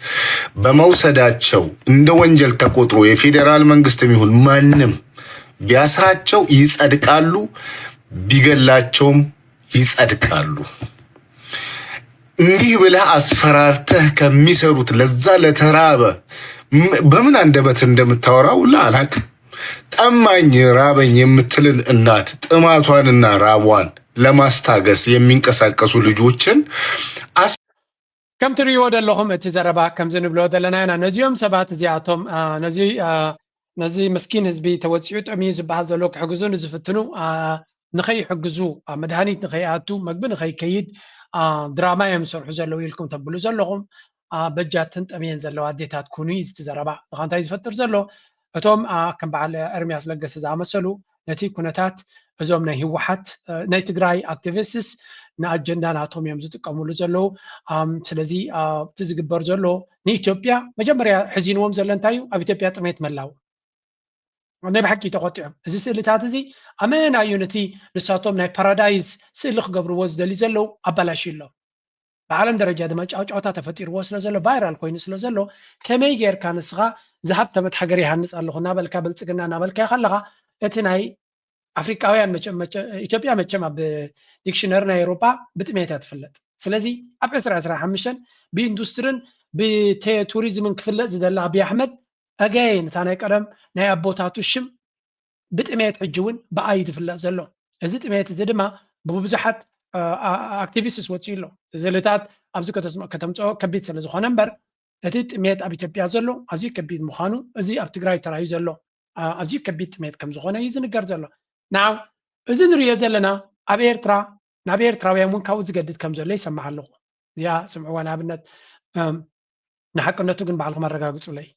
በመውሰዳቸው እንደ ወንጀል ተቆጥሮ የፌዴራል መንግስትም ይሁን ማንም ቢያስራቸው ይጸድቃሉ፣ ቢገላቸውም ይጸድቃሉ። እንዲህ ብለህ አስፈራርተህ ከሚሰሩት ለዛ ለተራበ በምን አንደበት እንደምታወራው ሁላ አላቅም። ጠማኝ ራበኝ የምትልን እናት ጥማቷንና ራቧን ለማስታገስ የሚንቀሳቀሱ ልጆችን ከም ትርእይዎ ዘለኹም እቲ ዘረባ ከምዚ ንብሎ ዘለና ኢና። ነዚኦም ሰባት እዚኣቶም ነዚ ነዚ ምስኪን ህዝቢ ተወፂኡ ጠምዩ ዝበሃል ዘሎ ክሕግዙ ንዝፍትኑ ንኸይሕግዙ መድሃኒት ንኸይኣቱ መግቢ ንኸይከይድ ድራማ እዮም ዝሰርሑ ዘለዉ ኢልኩም ተብሉ ዘለኹም በጃትን ጠምየን ዘለዋ ኣዴታት ኩኑ እዩ ዝቲ ዘረባ። እዚ እንታይ ዝፈጥር ዘሎ እቶም ከም በዓል ኤርሚያስ ለገሰ ዝኣመሰሉ ነቲ ኩነታት እዞም ናይ ህወሓት ናይ ትግራይ ኣክቲቪስትስ ንኣጀንዳ ናቶም እዮም ዝጥቀምሉ ዘለዉ። ስለዚ እቲ ዝግበር ዘሎ ንኢትዮጵያ መጀመርያ ሕዚንዎም ዘሎ እንታይ እዩ? ኣብ ኢትዮጵያ ጥሜት መላው ናይ ብሓቂ ተቆጢዖም። እዚ ስእልታት እዚ ኣመና እዩ ነቲ ንሳቶም ናይ ፓራዳይዝ ስእሊ ክገብርዎ ዝደልዩ ዘለዉ ኣባላሽዩ ኣሎ። ብዓለም ደረጃ ድማ ጫውጫውታ ተፈጢርዎ ስለ ዘሎ ቫይራል ኮይኑ ስለ ዘሎ ከመይ ጌርካ ንስኻ ዝሃብተመት ሃገር ይሃንፅ ኣለኹ እናበልካ ብልፅግና እናበልካዮ ከለኻ እቲ ናይ ኣፍሪቃውያን ኢትዮጵያ መቸም ኣብ ዲክሽነሪ ናይ ኤውሮጳ ብጥሜት እያ ትፍለጥ። ስለዚ ኣብ ዕስራ ዕስራ ሓሙሽተ ብኢንዱስትርን ብቱሪዝምን ክፍለጥ ዝደሊ ኣብይ ኣሕመድ ኣገይን እታ ናይ ቀደም ናይ ኣቦታቱ ሽም ብጥሜት ሕጂ እውን ብኣይ ዝፍለጥ ዘሎ። እዚ ጥሜት እዚ ድማ ብብዙሓት ኣክቲቪስትስ ወፂኡ ኣሎ። ስእልታት ኣብዚ ከተምፅኦ ከቢድ ስለ ዝኾነ እምበር እቲ ጥሜት ኣብ ኢትዮጵያ ዘሎ ኣዝዩ ከቢድ ምዃኑ እዚ ኣብ ትግራይ ተራእዩ ዘሎ ኣዝዩ ከቢድ ጥሜት ከም ዝኾነ እዩ ዝንገር ዘሎ። ናው እዚ ንሪኦ ዘለና ኣብ ኤርትራ ናብ ኤርትራውያን እውን ካብኡ ዝገድድ ከም ዘሎ ይሰማዕ ኣለኹ። እዚኣ ስምዕዋ ንኣብነት ንሓቅነቱ ግን ባዕልኹም ኣረጋግፁለይ።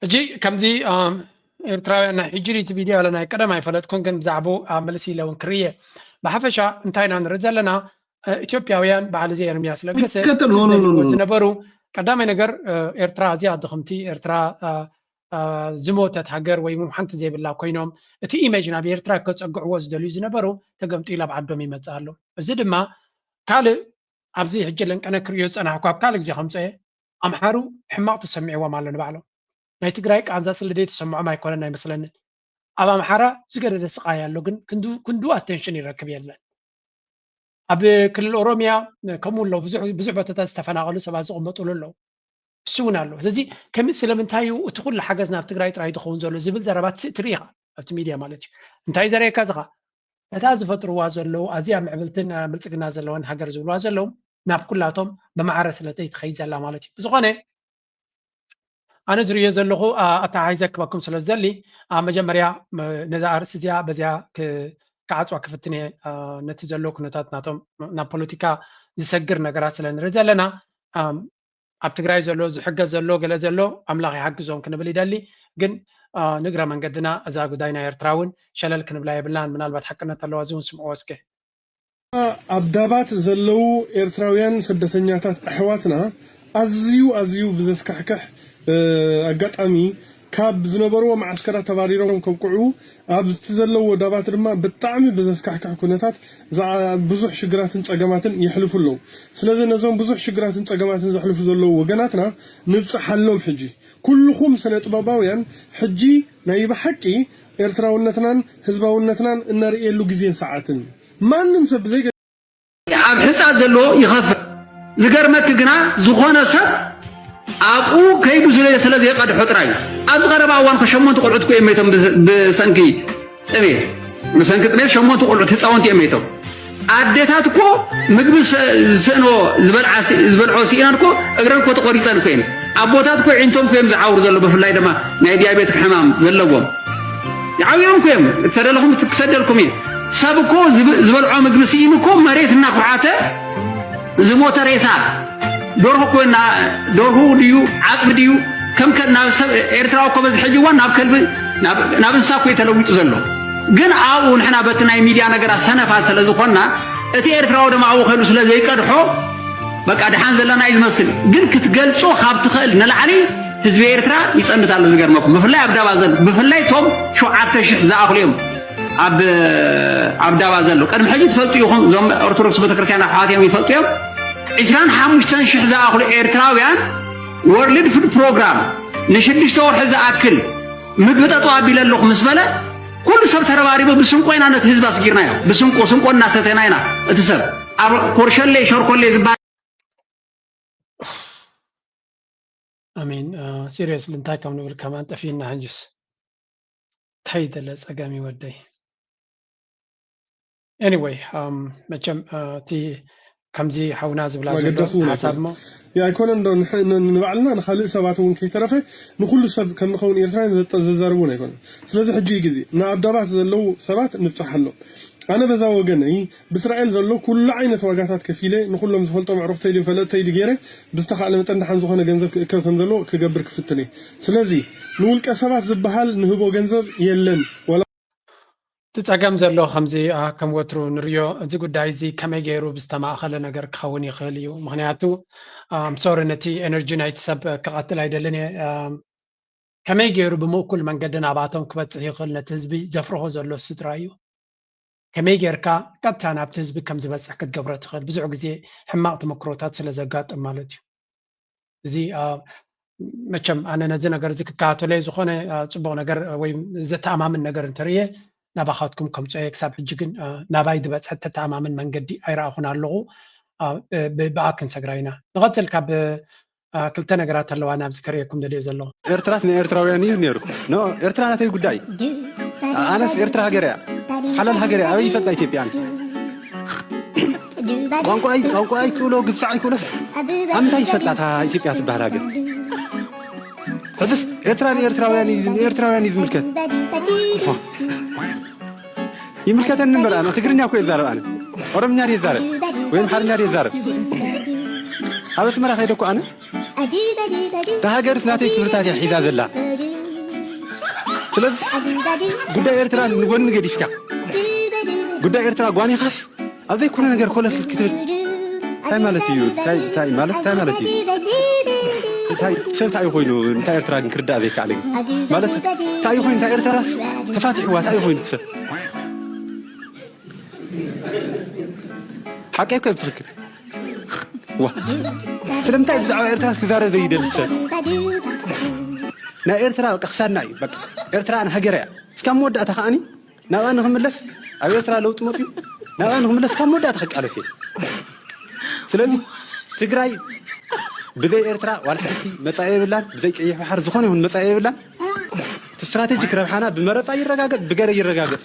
ሕጂ ከምዚ ኣም፣ ኤርትራውያን ናይ ሕጂ ሪቲ ቪድዮ ኣለና ቀደም ኣይፈለጥኩን፣ ግን ብዛዕባኡ ኣብ መልሲ ኢለ እውን ክርየ። ብሓፈሻ እንታይ ኢና ንርኢ ዘለና? እ፣ ኢትዮጵያውያን በዓል እዚ ኤርምያስ ለገሰ ይከተል፣ ኖ፣ ኖ፣ ኖ፣ ኖ። ዝነበሩ ቀዳማይ ነገር፣ እ፣ ኤርትራ ኣዝያ ድኽምቲ፣ ኤርትራ፣ እ፣ እ፣ ዝሞተት ሃገር ወይ እውን ሓንቲ ዘይብላ ኮይኖም እቲ ኢሜጅ ናብ ኤርትራ ከጸግዕዎ ዝደልዩ ዝነበሩ ተገምጢሉ ኣብ ዓዶም ይመጽእ ኣሎ። እዚ ድማ ካልእ ኣብዚ ሕጂ ለንቀነ ክርእዮ ዝጸናሕኩ ኣብ ካልእ ግዜ ከምጽኦ ኣምሓሩ ሕማቕ ተሰሚዕዎም ኣሎ ንባዕሎም። ናይ ትግራይ ቃንዛ ስለ ዘይተሰምዖም ኣይኮነን ኣይመስለንን። ኣብ ኣምሓራ ዝገደደ ስቓይ ኣሎ፣ ግን ክንዱ ክንዱ ኣቴንሽን ይረክብ የለን። ኣብ ክልል ኦሮሚያ ከምኡ ኣለዉ፣ ብዙሕ ብዙሕ ቦታታት ዝተፈናቐሉ ሰባት ዝቕመጡሉ ኣለዉ። እሱ እውን ኣሎ። ስለዚ ከሚ ስለምንታይ እዩ እቲ ኩሉ ሓገዝ ናብ ትግራይ ጥራይ ዝኸውን ዘሎ ዝብል ዘረባት ትርኢ ኢኻ ኣብቲ ሚድያ ማለት እዩ። እንታይ ዘርእየካ ዝኻ ነታ ዝፈጥርዋ ዘለዉ ኣዝያ ምዕብልትን እ፣ ብልጽግና ዘለወን ሃገር ዝብልዋ ዘለዉ ናብ ኩላቶም ብማዕረ ስለ ዘይትኸይድ ዘላ ማለት እዩ። ብዝኾነ ኣነ ዝርእዮ ዘለኹ ኣ፣ ኣተሓሒዘ ክበኩም ስለ ዝደሊ ኣብ መጀመርያ ም፣ ነዛ ኣርእስቲ እዚኣ በዚኣ ክ- ክዓጽዋ ክፍትን እየ። ኣ፣ ነቲ ዘሎ ኩነታት ናቶም ናብ ፖለቲካ ዝሰግር ነገራት ስለ ንርኢ ዘለና ኣም፣ ኣብ ትግራይ ዘሎ ዝሕገዝ ዘሎ ገለ ዘሎ ኣምላኽ ይሓግዞም ክንብል ይደሊ። ግን ኣ፣ ንእግረ መንገድና እዛ ጉዳይ ናይ ኤርትራ እውን ሸለል ክንብላ የብልናን። ምናልባት ሓቅነት ኣለዋ እዚ እውን ስምዕዎ እስከ። ኣብ ዳባት ዘለዉ ኤርትራውያን ስደተኛታት ኣሕዋትና ኣዝዩ ኣዝዩ ብዘስካሕክሕ እ፣ ኣጋጣሚ ካብ ዝነበርዎ መዓስከራት ተባሪሮም ከብቅዑ ኣብቲ ዘለዎ ዳባት ድማ ብጣዕሚ ብዘስካሕክሕ ኩነታት ዝዓ- ብዙሕ ሽግራትን ጸገማትን የሕልፉ ኣለዉ። ስለዚ ነዞም ብዙሕ ሽግራትን ጸገማትን ዘሕልፉ ዘለዉ ወገናትና ንብጽሓሎም። ሕጂ ኩልኹም ስነ ጥበባውያን ሕጂ ናይ ብሓቂ ኤርትራውነትናን ህዝባውነትናን እነርእየሉ ግዜን ሰዓትን እዩ። ማንም ሰብ ብዘይ ኣብ ሕጻ ዘሎ ይኸፍል። ዝገርመኪ ግና ዝኾነ ሰብ ኣብኡ ከይዱ ስለ ስለ ዘይቀድሖ ጥራይ እዩ። ኣብዚ ቀረባ እዋን ከ ሸሞንተ ቆልዑት እኮ እዮም መይቶም ብስ- ብሰንኪ ጥሜት ብሰንኪ ጥሜት ሸሞንተ ቆልዑት ህፃውንቲ እዮም መይቶም። ኣዴታት እኮ ምግቢ ዝሰ- ዝስእንዎ ዝበልዓ ሲ- ዝበልዖ ስኢነን እኮ እግረን እኮ ተቆሪፀን እኮ እየን። ኣቦታት እኮ ዒንቶም እኮ እዮም ዝዓውሩ ዘሎ ብፍላይ ድማ ናይ ዲያቤት ሕማም ዘለዎም ይዓብዮም እኮ እዮም። እተደለኹም ክሰደልኩም እየ። ሰብ እኮ ዝብ- ዝበልዖ ምግቢ ስኢኑ እኮ መሬት እናኹዓተ ዝሞተ ሬሳ ደርሆ እኮ እና ደርሁ ድዩ ዓፅሚ ድዩ ከም ከ- ናብ ሰብ ኤርትራዊ እኮ በዚ ሕጂ እዋን ናብ ከልቢ ናብ ናብ እንስሳ እኮ እዩ ተለዊጡ ዘሎ። ግን ኣብኡ ንሕና በቲ ናይ ሚድያ ነገራት ሰነፋት ስለ ዝኾንና እቲ ኤርትራዊ ድማ ኣብኡ ከይዱ ስለ ዘይቀድሖ በቃ ድሓን ዘለና እዩ ዝመስል። ግን ክትገልጾ ካብ ትኽእል ንላዕሊ ህዝቢ ኤርትራ ይጸንት ኣሎ። ዝገርመኩም ብፍላይ ኣብ ዳባ ዘሎ ብፍላይ እቶም ሸውዓተ ሽሕ ዝኣኽሉ እዮም ኣብ ኣብ ዳባ ዘሎ። ቅድሚ ሕጂ ትፈልጡ ኢኹም፣ እዞም ኦርቶዶክስ ቤተክርስትያን ኣሕዋት እዮም ይፈልጡ እዮም። ዕስራን ሓሙሽተን ሽሕ ዝኣኽሉ ኤርትራውያን ወርልድ ፉድ ፕሮግራም ንሽዱሽተ ወርሒ ዝኣክል ምግቢ ጠጠው ኣቢለ ኣለኹ ምስ በለ ኩሉ ሰብ ተረባሪቡ ብስንቆ ኢና ነቲ ህዝቢ ኣስጊርናዮ። ብስንቆ ስንቆ እናሰተና ኢና እቲ ሰብ ኣብ ኮርሸሌ ሸርኮሌ ዝበሃል ኣሜን። ሲሪየስሊ እንታይ ከም ንብል ከማን ጠፊእና ሕጅስ እንታይ ደለ ጸገም እዩ ወደይ። ኤኒወይ መቸም እቲ ከምዚ ሓውና ዝብላ ዘሎ መገደሱ እውን ሓሳብ ኣይኮነን። ሞ ያ ኣይኮነን ዶ ንሕ- ን- ንባዕልና ንኻልእ ሰባት እውን ከይተረፈ ንኩሉ ሰብ ከም ንኸውን ኤርትራውያን ዘጠ- ዘዛርብ እውን ኣይኮነን። ስለዚ ሕጂ እዩ ግዜ ንኣብ ዳባት ዘለዉ ሰባት ንብፅሓሎም። ኣነ በዛ ወገነይ ብእስራኤል ዘሎ ኩሉ ዓይነት ዋጋታት ከፊለ ንኩሎም ዝፈልጦም ኣዕሩኽተይ ድዩ ፈለጥተይ ድዩ ገይረ ብዝተኻእለ መጠን ደሓን ዝኾነ ገንዘብ ክእከብ ከም ዘለዎ ክገብር ክፍትን እየ። ስለዚ ንውልቀ ሰባት ዝበሃል ንህቦ ገንዘብ የለን። ወላ እቲ ጸገም ዘሎ ከምዚ ኣ፣ ከም ወትሩ ንርዮ እዚ ጉዳይ እዚ ከመይ ገይሩ ብዝተማእኸለ ነገር ክኸውን ይኽእል እዩ። ምኽንያቱ ኣም ሶሪ ነቲ ኤነርጂ ናይቲ ሰብ ክቐትል ኣይደልን እየ። ኣም፣ ከመይ ገይሩ ብምእኩል መንገዲ ናባቶም ክበጽሕ ይኽእል ነቲ ህዝቢ ዘፍርሆ ዘሎ ስድራ እዩ። ከመይ ጌርካ ቀጥታ ናብቲ ህዝቢ ከም ዝበጽሕ ክትገብሮ ትኽእል ብዙሕ ግዜ ሕማቕ ተመክሮታት ስለ ዘጋጥም ማለት እዩ። እዚ ኣ፣ መቸም ኣነ ነዚ ነገር እዚ ክከታተሎ እየ። ዝኾነ ኣ፣ ጽቡቕ ነገር ወይ ዘተኣማምን ነገር እንተርእየ ናባኻትኩም ከምጽኦ እየ። ክሳብ ሕጂ ግን ኣ፣ ናባይ ዝበጽሐ ተተኣማምን መንገዲ ኣይረኣኹን ኣለኹ። ኣ፣ ብ- ብኣ ክንሰግራ ኢና። ንቐጽል ካብ ኣ፣ ክልተ ነገራት ኣለዋ ናብዚ ከርእየኩም ደልየ ዘለኹ። ኤርትራስ ናይ ኤርትራውያን እዩ ነይሩ። ኖ ኤርትራ ናተይ ጉዳይ። ኣነስ ኤርትራ ሃገር እያ። ሓላል ሃገር እያ። ኣበይ ይፈልጣ ኢትዮጵያ ኣነ? ቋንቋ ኣይ- ቋንቋ ኣይክእሎ ግብፃዕ ኣይክእሎስ ኣብ ምንታይ ይፈልጣ እታ ኢትዮጵያ ትበሃል ሃገር? ሕዝስ ኤርትራ ንኤርትራውያን እዩ ንኤርትራውያን እዩ ዝምልከት። ይምልከተኒ እምበር ኣነ ትግርኛ እኮ ይዛረብ ኣነ ኦሮምኛ ድየ ይዛረብ ወይ ኣምሓርኛ ድየ ይዛረብ? ኣብ ኣስመራ ከይደ እኮ ኣነ እታ ሃገርስ ናተይ ክብርታት እያ ሒዛ ዘላ። ስለዚ ጉዳይ ኤርትራ ንጎኒ ገዲፍካ ጉዳይ ኤርትራ ጓኒኻስ ኣብ ዘይኮነ ነገር ኮለል ክትብል እንታይ ማለት እዩ? እንታይ ማለት እንታይ ማለት እዩ? እንታይ ሰብ እንታይ ኮይኑ እንታይ ኤርትራ ግን ክርዳእ ዘይከኣለ ግን ማለት እንታይ ኮይኑ እንታይ ኤርትራ ተፋትሕዋ እንታይ ኮይኑ ሰብ ሓቀይ እኮ ብትኽክል ዋ ስለምንታይ ብዛዕባ ኤርትራ ክዛረብ ዘይደሊ ሰብ ናይ ኤርትራ በቃ ክሳድና እዩ በቃ ኤርትራ ንሃገር እያ እስካብ መወዳእታ ከዓኒ ናብኣ ንኽምለስ ኣብ ኤርትራ ለውጢ መፅዩ ናብኣ ንኽምለስ ካብ መወዳእታ ክቃለስ እየ ስለዚ ትግራይ ብዘይ ኤርትራ ዋላ ሓንቲ መፃኢ የብላን ብዘይ ቀይሕ ባሕር ዝኾነ ይኹን መፃኢ የብላን እቲ ስትራቴጂክ ረብሓና ብመረፃ ይረጋገፅ ብገረ ይረጋገፅ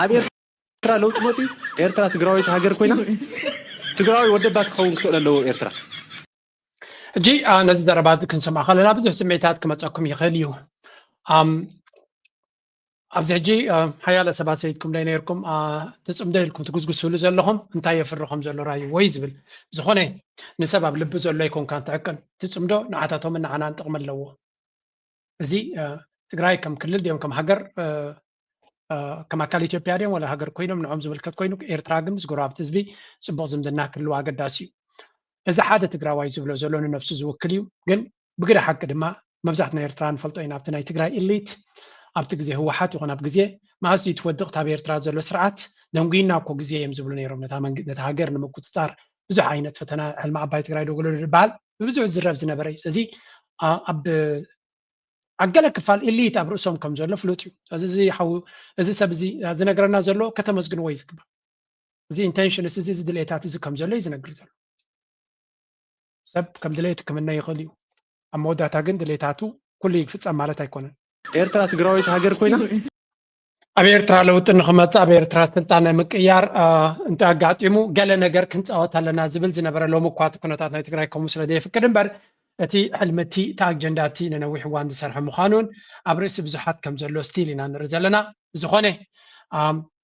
ኣብ ኤርትራ ለውጢ መፅዩ ኤርትራ ትግራዊት ሃገር ኮይና ትግራዊ ወደባት ክኸውን ክኽእል ኣለዎ ኤርትራ ሕጂ ነዚ ዘረባ እዚ ክንሰምዖ ከለና ብዙሕ ስምዒታት ክመፀኩም ይኽእል እዩ ኣብዚ ሕጂ ሓያለ ሰባት ሰይድኩም ዶ ነርኩም ትፅምዶ ኢልኩም ትጉዝጉስሉ ዘለኹም እንታይ የፍሪ ከም ዘሎ ራይዎ እዩ ዝብል ዝኾነ ንሰብ ኣብ ልቢ ዘሎ ኣይኮንካን ትዕቅን ትፅምዶ ንዓታቶምን ንዓናን ጥቕሚ ኣለዎ እዚ ትግራይ ከም ክልል ድዮም ከም ሃገር ከም ኣካል ኢትዮጵያ ድዮም ወላ ሃገር ኮይኖም ንዖም ዝምልከት ኮይኑ ኤርትራ ግን ምስ ጎረባብቲ ህዝቢ ፅቡቕ ዝምድና ክህልዋ ኣገዳሲ እዩ እዚ ሓደ ትግራዋይ ዝብሎ ዘሎ ንነብሱ ዝውክል እዩ ግን ብግደ ሓቂ ድማ መብዛሕትና ኤርትራ ንፈልጦ ኢና ኣብቲ ናይ ትግራይ ኢሊት ኣብቲ ግዜ ህወሓት ይኹን ኣብ ግዜ መኣስ እዩ ትወድቕ ታብ ኤርትራ ዘሎ ስርዓት ደንጉይና እኮ ግዜ እዮም ዝብሉ ነይሮም ነታ መንግ- ነታ ሃገር ንምቁፅፃር ብዙሕ ዓይነት ፈተና ሕልሚ ዓባይ ትግራይ ደጎሎ ዝበሃል ብብዙሕ ዝረብ ዝነበረ እዩ ስለዚ ኣ- ኣብ ኣብ ገለ ክፋል ኢሊት ኣብ ርእሶም ከም ዘሎ ፍሉጥ እዩ ስለዚ እዚ ሓው እዚ ሰብ እዚ ዝነግረና ዘሎ ከተመስግንዎ እዩ ዝግባእ እዚ ኢንቴንሽንስ እዚ እዚ ድሌታት እዚ ከም ዘሎ እዩ ዝነግር ዘሎ ሰብ ከም ድሌቱ ክምነ ይኽእል እዩ ኣብ መወዳእታ ግን ድሌታቱ ኩሉ ይፍፀም ማለት ኣይኮነን ኤርትራ ትግራዊት ሃገር ኮይና ኣብ ኤርትራ ለውጢ ንክመፅእ ኣብ ኤርትራ ስልጣን ናይ ምቅያር እንተ ኣጋጢሙ ገለ ነገር ክንፃወት ኣለና ዝብል ዝነበረ ሎም እኳ እቲ ኩነታት ናይ ትግራይ ከምኡ ስለ ዘየፍቅድ እምበር እቲ ሕልሚ እቲ እቲ ኣጀንዳ እቲ ንነዊሕ እዋን ዝሰርሐ ምዃኑን ኣብ ርእሲ ብዙሓት ከም ዘሎ ስቲል ኢና ንርኢ ዘለና ብዝኾነ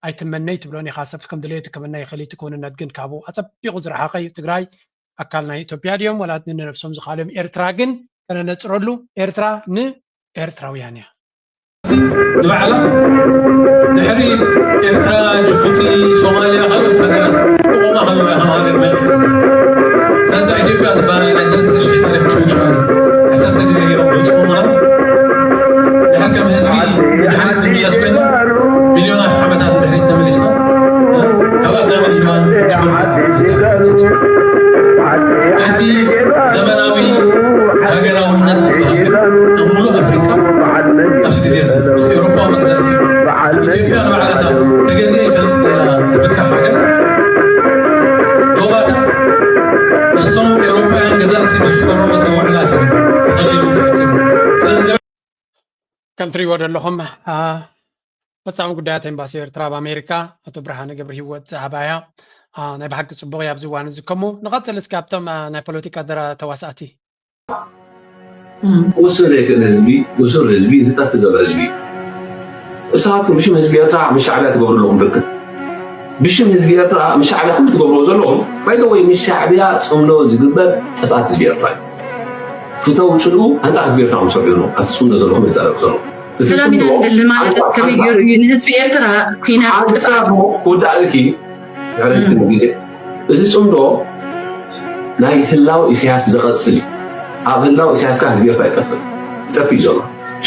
ኣይትመነይ ትብሎን ኢኻ ሰብ ከም ድሌቱ ክምነ ይኽእል እቲ ክውንነት ግን ካብኡ ኣፀቢቑ ዝረሓቐ እዩ ትግራይ ኣካል ናይ ኢትዮጵያ ድዮም ወላ ንነብሶም ዝኻልዮም ኤርትራ ግን ከነነፅረሉ ኤርትራ ንኤርትራውያን እያ ንባዕላ ድሕሪ ኤርትራ፣ ጅቡቲ፣ ሶማልያ፣ ካልኦት ሃገራት ክቆማ ከለዋ ኢኻ ሃገር ምልክት። ሳልሳይ ኢትዮጵያ ትበሃል ናይ ሰለስተ ሺሕ ታሪኽ ጭውጭዋን ዓሰርተ ግዜ ገይሮም በፅሑ ምዃኑ ድሕር ከም ህዝቢ ንድሕሪት ንምለስ ኮይና ሚልዮናት ዓመታት ንድሕሪት ተመሊስና ካብ ኣዳምን ሂዋን ጅምር እቲ ዘመናዊ ሃገራውነት ኣብ ሙሉእ ኣፍሪካ ኣብዚ ግዜ እዚ ምስ ኤውሮጳዊ መግዛእቲ ኢትዮጵያ ንባዕላታ ተገዚኣ ይፈልጥ ትብካሕ ሃገር ዶባታ ምስቶም ኤውሮጳውያን ገዛእቲ ዝፈረመቶ ውዕላት እዩ ተኸሊሉ ተዓፂሩ። ስለዚ ከም ትሪእዎ ዘለኹም ፈፃሚ ጉዳያት ኤምባሲ ኤርትራ ኣብ ኣሜሪካ ኣቶ ብርሃነ ገብረ ሂወት ዝሃባያ ናይ ብሓቂ ፅቡቕ እዩ ኣብዚ እዋን እዚ ከሙ ንቐፅል እስኪ ኣብቶም ናይ ፖለቲካ ተዋሳእቲ ክውስን ዘይክእል ህዝቢ ውሱን ህዝቢ ዝጠፍእ ዘሎ ህዝቢ እዩ ንስኻትኩም ብሽም ህዝቢ ኤርትራ ምስ ሻዕብያ ትገብሩ ኣለኹም ርክብ ብሽም ህዝቢ ኤርትራ ምስ ሻዕብያ ከም ትገብርዎ ዘለኹም ባይተወይ ምስ ሻዕብያ ፅምዶ ዝግበር ጥፍኣት ህዝቢ ኤርትራ እዩ ፍተው ፅልኡ ኣንፃር ህዝቢ ኤርትራ ክምሰርሑ ዘለኹም ኣብቲ ፅምዶ ዘለኹም ይዛረብ ዘለኹም ሰላም ኢና ንደሊ ማለት ከመይ ገይሩ እዩ ንህዝቢ ኤርትራ ኩናት ጥፍኣት ክወዳእልኪ ሕረድክኒ ግዜ እዚ ፅምዶ ናይ ህላው ኢሳያስ ዝቐፅል እዩ ኣብ ህላው ኢሳያስ ከዓ ህዝቢ ኤርትራ ይጠፍእ ይጠፍእ እዩ ዘሎ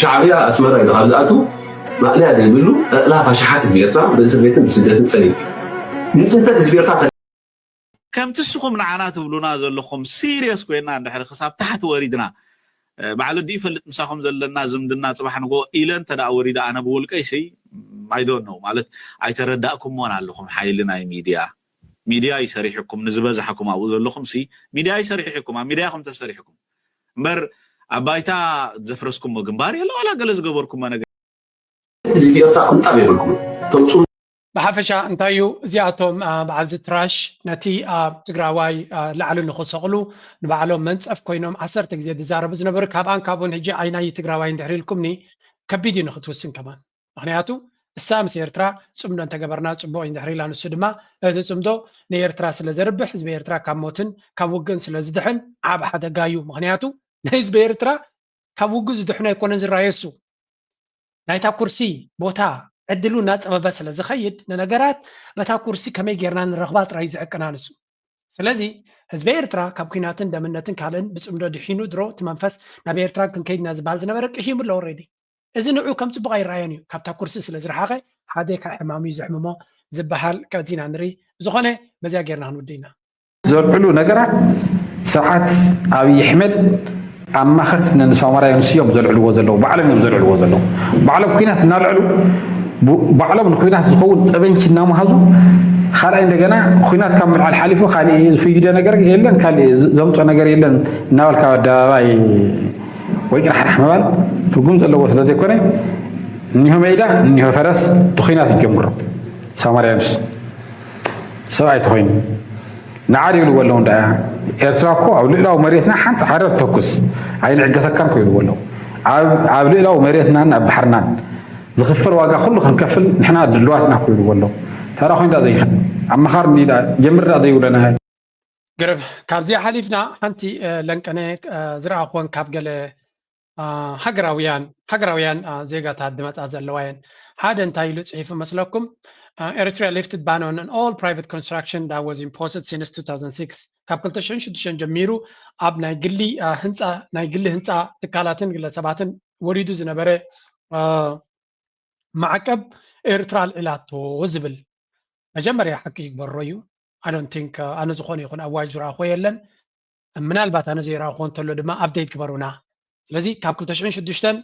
ሻዕብያ ኣስመራ ኢሉ ካብ ዝኣቱ ማእለያ ዘይብሉ ጠቕላላ ፋሽሓት ህዝቢ ኤርትራ ብእስር ቤትን ብስደትን ፀኒሑ እዩ ንፅንተት ህዝቢ ኤርትራ ከምቲ እስኹም ንዓና ትብሉና ዘለኹም ሲርየስ ኮይና እንድሕሪ ክሳብ ታሕቲ ወሪድና ባዕለዱ ይፈልጥ ምሳኹም ዘለና ዝምድና ፅባሕ ንጎ ኢለ እንተ ደኣ ወሪደ ኣነ ብውልቀይ ሲ I don't know ማለት ኣይተረዳእኩሞን ኣለኹም ሓይሊ ናይ ሚድያ ሚድያ ይሰሪሕኩም ንዝበዝሓኩም ኣብኡ ዘለኹም ሲ ሚድያ ይሰሪሕኩም ኣብ ሚድያ ኹም ተሰሪሕኩም እምበር ኣብ ባይታ ዘፍረስኩሞ ግንባር የለ ዋላ ገለ ዝገበርኩሞ ነገር ዝገርካ ቅንጣብ የብልኩም ተውፁ ብሓፈሻ እንታይ እዩ እዚኣቶም በዓልዚ ትራሽ ነቲ ኣብ ትግራዋይ ላዕሊ ንክሰቕሉ ንባዕሎም መንፀፍ ኮይኖም ዓሰርተ ግዜ ዝዛረቡ ዝነበሩ ካብኣን ካብኡን ሕጂ ኣይናይ ትግራዋይ እንድሕር ኢልኩምኒ ከቢድ እዩ ንክትውስን ከማን ምክንያቱ እሳ ምስ ኤርትራ ፅምዶ እንተገበርና ፅቡቅ እዩ እንድሕር ኢላ ንሱ ድማ እቲ ፅምዶ ንኤርትራ ስለ ዘርብሕ ህዝቢ ኤርትራ ካብ ሞትን ካብ ውግእን ስለ ዝድሕን ዓብ ሓደጋ እዩ ምክንያቱ ንህዝቢ ኤርትራ ካብ ውግእ ዝድሕኖ ኣይኮነን ዝረኣዮ እሱ ናይታ ኩርሲ ቦታ ዕድሉ እናፀበበ ስለ ዝኸይድ ንነገራት በታ ኩርሲ ከመይ ጌርና ንረኽባ ጥራይ እዩ ዝዕቅና ንሱ። ስለዚ ህዝቢ ኤርትራ ካብ ኲናትን ደምነትን ካልእን ብፅምዶ ድሒኑ ድሮ እቲ መንፈስ ናብ ኤርትራ ክንከይድና ዝበሃል ዝነበረ ቅሂሙ ኣሎ። ኦሬዲ እዚ ንዑ ከም ፅቡቕ ኣይረኣዮን እዩ። ካብታ ኩርሲ ስለ ዝረሓቐ ሓደ ካብ ሕማሙ እዩ ዘሕምሞ ዝበሃል ቀዚና ንርኢ። ብዝኾነ በዚኣ ጌርና ክንውድእ ኢና። ዘልዕሉ ነገራት ስርዓት ኣብይ ኣሕመድ ኣማኸርቲ ነንሳሞራ ዮኑስ እዮም ዘልዕልዎ ዘለዉ። ባዕሎም እዮም ዘልዕልዎ ዘለዉ። ባዕሎም ኲናት እናልዕሉ ባዕሎም ንኲናት ዝኸውን ጠበንች እናመሃዙ ካልኣይ እንደገና ኲናት ካብ ምልዓል ሓሊፉ ካሊእ ዝፍይደ ነገር የለን፣ ካሊእ ዘምፆ ነገር የለን እናበልካ ኣብ ኣደባባይ ወይ ቅራሕራሕ ምባል ትርጉም ዘለዎ ስለ ዘይኮነ እኒሆ ሜዳ እኒሆ ፈረስ እቲ ኲናት ይጀምሮ። ሳሞራ ዮኑስ ሰብኣይ ተኾይኑ ንዓድ ይብልዎ ኣለዉ። እንዳ ኤርትራ እኮ ኣብ ልእላዊ መሬትና ሓንቲ ሓረር ተኩስ ኣይንዕገሰካን እኮ ይብልዎ ኣለዉ። ኣብ ልእላዊ መሬትናን ኣብ ባሕርናን ዝኽፈል ዋጋ ኩሉ ክንከፍል ንሕና ድልዋት ኢና እኮ ይብልዎ ኣለዉ። ታዲያ ኮይኑ ዳ ዘይኸድ ኣመኻር እንዲ ዳ ጀምር ዳ ዘይብለና ገረብ ካብዚኣ ሓሊፍና ሓንቲ ለንቀነ ዝረኣኹወን ካብ ገለ ሃገራውያን ሃገራውያን ዜጋታት ድመፃ ዘለዋ የን። ሓደ እንታይ ኢሉ ፅሒፉ መስለኩም? Eritrea lifted ban on all private construction that was imposed since two thousand six ካብ ክልተ ሽሕን ሽዱሽተን ጀሚሩ ኣብ ናይ ግሊ ህንፃ ናይ ግሊ ህንፃ ትካላትን ግለሰባትን ወሪዱ ዝነበረ ማዕቀብ ኤርትራ ኣልዒላቶ ዝብል መጀመርያ ሓቂ ይግበሮ እዩ። I don't think ኣነ ዝኾነ ይኹን ኣዋጅ ዝረኣኹዎ የለን። ምናልባት ኣነ ዘይረኣኹዎ እንተሎ ድማ update ግበሩና። ስለዚ ካብ ክልተ ሽሕን ሽዱሽተን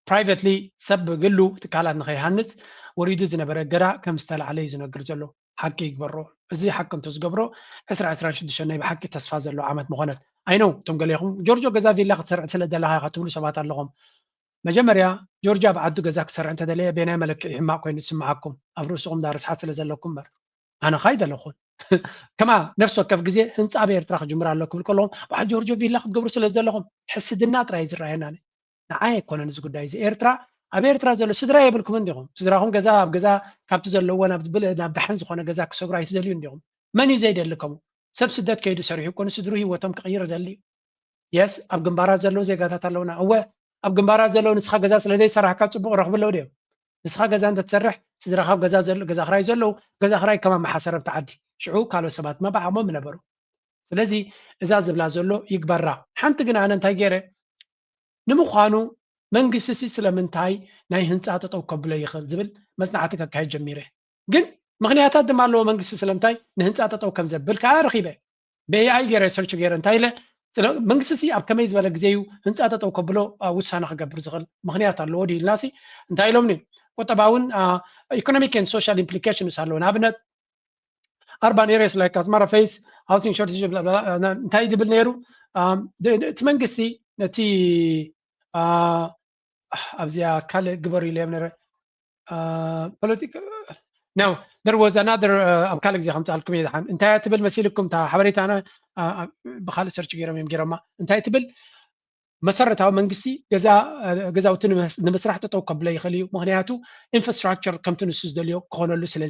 privately ሰብ ብግሉ ትካላት ንኸይሃንፅ ወሪዱ ዝነበረ እገዳ ከም ዝተላዕለ እዩ ዝነግር ዘሎ። ሓቂ ይግበሮ። እዚ ሓቂ እንተዝገብሮ ዕስራ ዕስራን ሽዱሽተን ናይ ብሓቂ ተስፋ ዘለዎ ዓመት ምኾነት። I know እቶም ገሌኹም ጆርጆ ገዛ ቪላ ክትሰርዕ ስለ ደለኻ ኢኻ ትብሉ ሰባት ኣለኹም። መጀመርያ ጆርጅ ኣብ ዓዱ ገዛ ክሰርሕ እንተደለየ በየናይ መለክዒ ሕማቕ ኮይኑ ዝስምዓኩም? ኣብ ርእስኹም ዳ ርስሓት ስለ ዘለኩም እምበር ኣነ ኸ ኣይደለኹን። ከማ ነፍሲ ወከፍ ግዜ ህንፃ ኣብ ኤርትራ ክጅምር ኣሎ ክብል ከለኹም በዓል ጆርጆ ቪላ ክትገብሩ ስለ ዘለኹም ሕስድና ጥራይ እዩ ዝረኣየና። ንዓይ ኣይኮነን እዚ ጉዳይ እዚ። ኤርትራ ኣብ ኤርትራ ዘሎ ስድራ የብልኩምን ዲኹም? ስድራኹም ገዛ ኣብ ገዛ ካብቲ ዘለዎ ናብ ዝብል ናብ ደሓን ዝኾነ ገዛ ክሰግሩ ኣይትደልዩን ዲኹም? መን እዩ ዘይደሊ ከምኡ? ሰብ ስደት ከይዱ ሰሪሑ እኮ ንስድሩ ህይወቶም ክቕይር ይደሊ እዩ። የስ ኣብ ግንባራት ዘለዉ ዜጋታት ኣለውና። እወ ኣብ ግንባራት ዘለዉ ንስኻ ገዛ ስለ ዘይሰራሕካ ፅቡቕ ረኽቢ ኣለዉ ድዮም? ንስኻ ገዛ እንተትሰርሕ ስድራኻ ኣብ ገዛ ዘሎ ገዛ ክራይ ዘለዉ ገዛ ክራይ ከማን መሓሰረብቲ ዓዲ ሽዑ ካልኦት ሰባት ድማ ብዓቕሞም ምነበሩ። ስለዚ እዛ ዝብላ ዘሎ ይግበራ። ሓንቲ ግን ኣነ እንታይ ገይረ ንምዃኑ መንግስቲ ሲ ስለምንታይ ናይ ህንፃ ጠጠው ከብሎ ይኽእል ዝብል መፅናዕቲ ከካይድ ጀሚረ። ግን ምኽንያታት ድማ ኣለዎ መንግስቲ ስለምንታይ ንህንፃ ጠጠው ከም ዘብል ከዓ ረኺበ። ብኤኣይ ገይረ ሰርች ገይረ እንታይ ኢለ ስለ መንግስቲ ሲ ኣብ ከመይ ዝበለ ግዜ እዩ ህንፃ ጠጠው ከብሎ ውሳነ ክገብር ዝኽእል ምኽንያት ኣለዎ ድዩ ኢልና ሲ እንታይ ኢሎምኒ ቁጠባውን economic and social implications ኣለዎ። ንኣብነት urban areas like Asmara face housing shortage እንታይ ዝብል ነይሩ እቲ መንግስቲ ነቲ ኣብዚኣ ካልእ ግበሩ ኢለ ነረ ፖለቲካ no there was another ኣብ ካልእ ግዜ ከምፅኣልኩም እየ ዝሓን እንታይ ትብል መሲልኩም እታ ሓበሬታ ብካልእ ሰርች ገይሮም እዮም ገይሮማ እንታይ ትብል መሰረታዊ መንግስቲ ገዛውቲ ንምስራሕ ጠጠው ከብሎ ይኽእል እዩ። ምክንያቱ ኢንፍራስትራክቸር ከምቲ ንሱ ዝደልዮ ክኾነሉ ስለ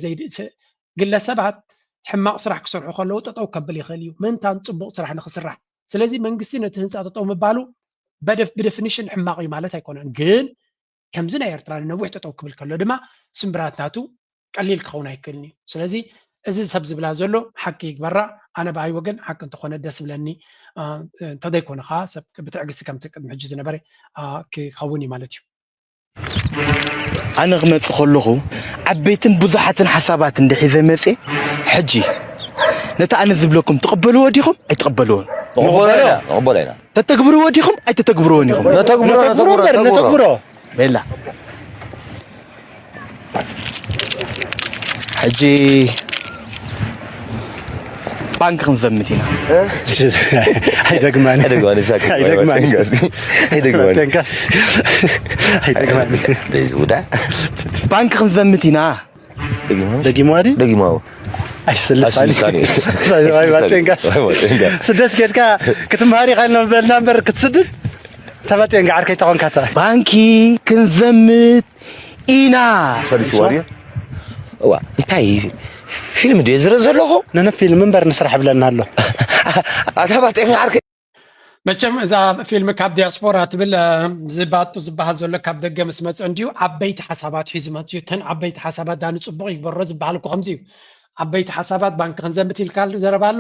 ግለሰባት ሕማቕ ስራሕ ክሰርሑ ከለዉ ጠጠው ከብል ይኽእል እዩ ምእንታን ፅቡቕ ስራሕ ንክስራሕ። ስለዚ መንግስቲ ነቲ ህንፃ ጠጠው ምባሉ ብደፍኒሽን ሕማቕ እዩ ማለት ኣይኮነን። ግን ከምዚ ናይ ኤርትራ ንነዊሕ ጠጠው ክብል ከሎ ድማ ስምብራት ናቱ ቀሊል ክኸውን ኣይክእልን እዩ። ስለዚ እዚ ሰብ ዝብላ ዘሎ ሓቂ ይግበራ። ኣነ ብኣይ ወገን ሓቂ እንተኾነ ደስ ብለኒ እንተዘይኮነ ከዓ ሰብ ብትዕግስቲ ከምቲ ቅድሚ ሕጂ ዝነበረ ክኸውን እዩ ማለት እዩ። ኣነ ክመጽእ ከለኹ ዓበይትን ብዙሓትን ሓሳባት እንድሒዘ መጽየ ሕጂ ነቲ ኣነ ዝብለኩም ትቕበልዎ ዲኹም ኣይትቕበልዎን? ንቕበሎ ኢና። ተተግብርዎ ዲኹም ኣይተተግብርዎን ኢኹም? ነተግብሮ፣ ነተግብሮ፣ ነተግብሮ። ቤላ ሕጂ ባንክ ክንዘምት ኢና። ኣይደግማን ኣይደግማን ሳክ ኣይደግማን ኣይደግማን ኣይደግማን ኣይደግማን ደዝውዳ ባንክ ክንዘምት ኢና። ደጊማው ድዩ ደጊማው ኣይስልሳኒ ኣይስልሳኒ። ስደት ኬድካ ክትምሃር ኢኻ ንበልና እምበር ክትስድድ ተባጤን ገዓር ከይተኾንካታ ባንኪ ክንዘምት ኢና። ፈሪስዋ ድዩ እዋ እንታይ ፊልም ድየ ዝረ ዘለኹ ነነ ፊልም እምበር ንስራሕ ብለና ኣሎ ኣታ ባጤን ገዓር መቸም እዛ ፊልም ካብ ዲያስፖራ ትብል፣ እ፣ ዝባጡ ዝበሃል ዘሎ ካብ ደገ ምስ መጸ እንድዩ ዓበይቲ ሓሳባት ሒዙ መጽዩ። እተን ዓበይቲ ሓሳባት ዳኒ ጽቡቕ ይግበሮ ዝበሃል እኮ ከምዚ እዩ። ዓበይቲ ሓሳባት ባንክ ክንዘምት ኢልካ ዘረባ ኣሎ።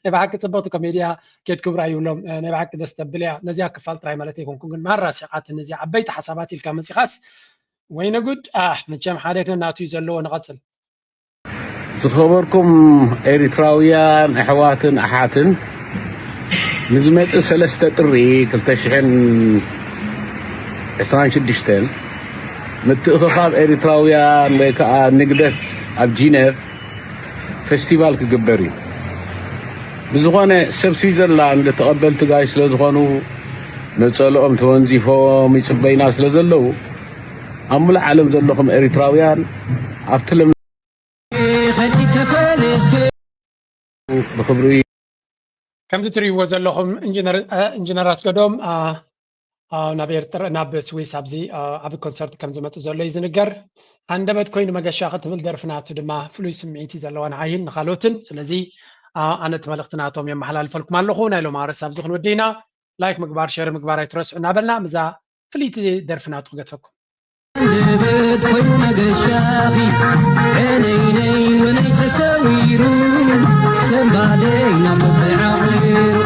ናይ ብሓቂ ጽብቕቲ ኮሜድያ ኬት ክብራ ይብሎም፣ እ፣ ናይ ብሓቂ ደስ ተብል እያ። ነዚያ ክፋል ጥራይ ማለት ኣይኮንኩን፣ ግን ማራ ሲቓትኒ እዚኣ ዓበይቲ ሓሳባት ኢልካ መጺኻስ። ወይነ ጉድ፣ ኣሕ፣ መቸም ሓደ ነናቱ እዩ ዘለዎ። ንቐጽል። ዝኸበርኩም ኤሪትራውያን ኣሕዋትን ኣሓትን፣ ንዝመጽእ ሰለስተ ጥሪ ክልተ ሽሕን ዕስራን ሽዱሽተን ምትእኽኻብ ኤሪትራውያን ወይ ከኣ ንግደት ኣብ ጂነቭ ፌስቲቫል ክግበር እዩ። ብዝኾነ ሰብ ስዊዘርላንድ ተቐበልቲ ጋይ ስለ ዝኾኑ፣ ነጸልኦም ተወንዚፎም ይጽበይና ስለ ዘለዉ፣ ኣብ ሙሉእ ዓለም ዘለኹም ኤሪትራውያን ኣብቲ ለም-፣ ብኽብሪ ከምዚ ትርእይዎ ዘለኹም ኢንጂነር፣ እ፣ ኢንጂነር ኣስገዶም፣ እ፣ እ፣ ናብ ኤርትራ፣ ናብ ስዊስ ኣብዚ፣ እ፣ ዓቢ ኮንሰርት ከም ዝመጽእ ዘሎ እዩ ዝንገር። ሃንደበት ኮይኑ መገሻ ክትብል ደርፊ ናቱ ድማ ፍሉይ ስምዒት እዩ ዘለዋ ንዓይን ንኻልኦትን። ስለዚ፣ እ፣ ኣነ እቲ መልእኽቲ ናቶም የመሓላልፈልኩም ኣለኹ። ናይ ሎማርስ ኣብዚ ክንወዲ ኢና። ላይክ ምግባር፣ ሸር ምግባር ኣይትረስዑ እናበልና ምስዛ ፍልይቲ ደርፊ ናቱ ክገድፈኩም። ሃንደበት ኮይኑ መገሻኺ፣ ዕነይነይ ወነይ ተሰዊሩ፣ ሰንባደይ ናብ ልበይ ዓቒሩ።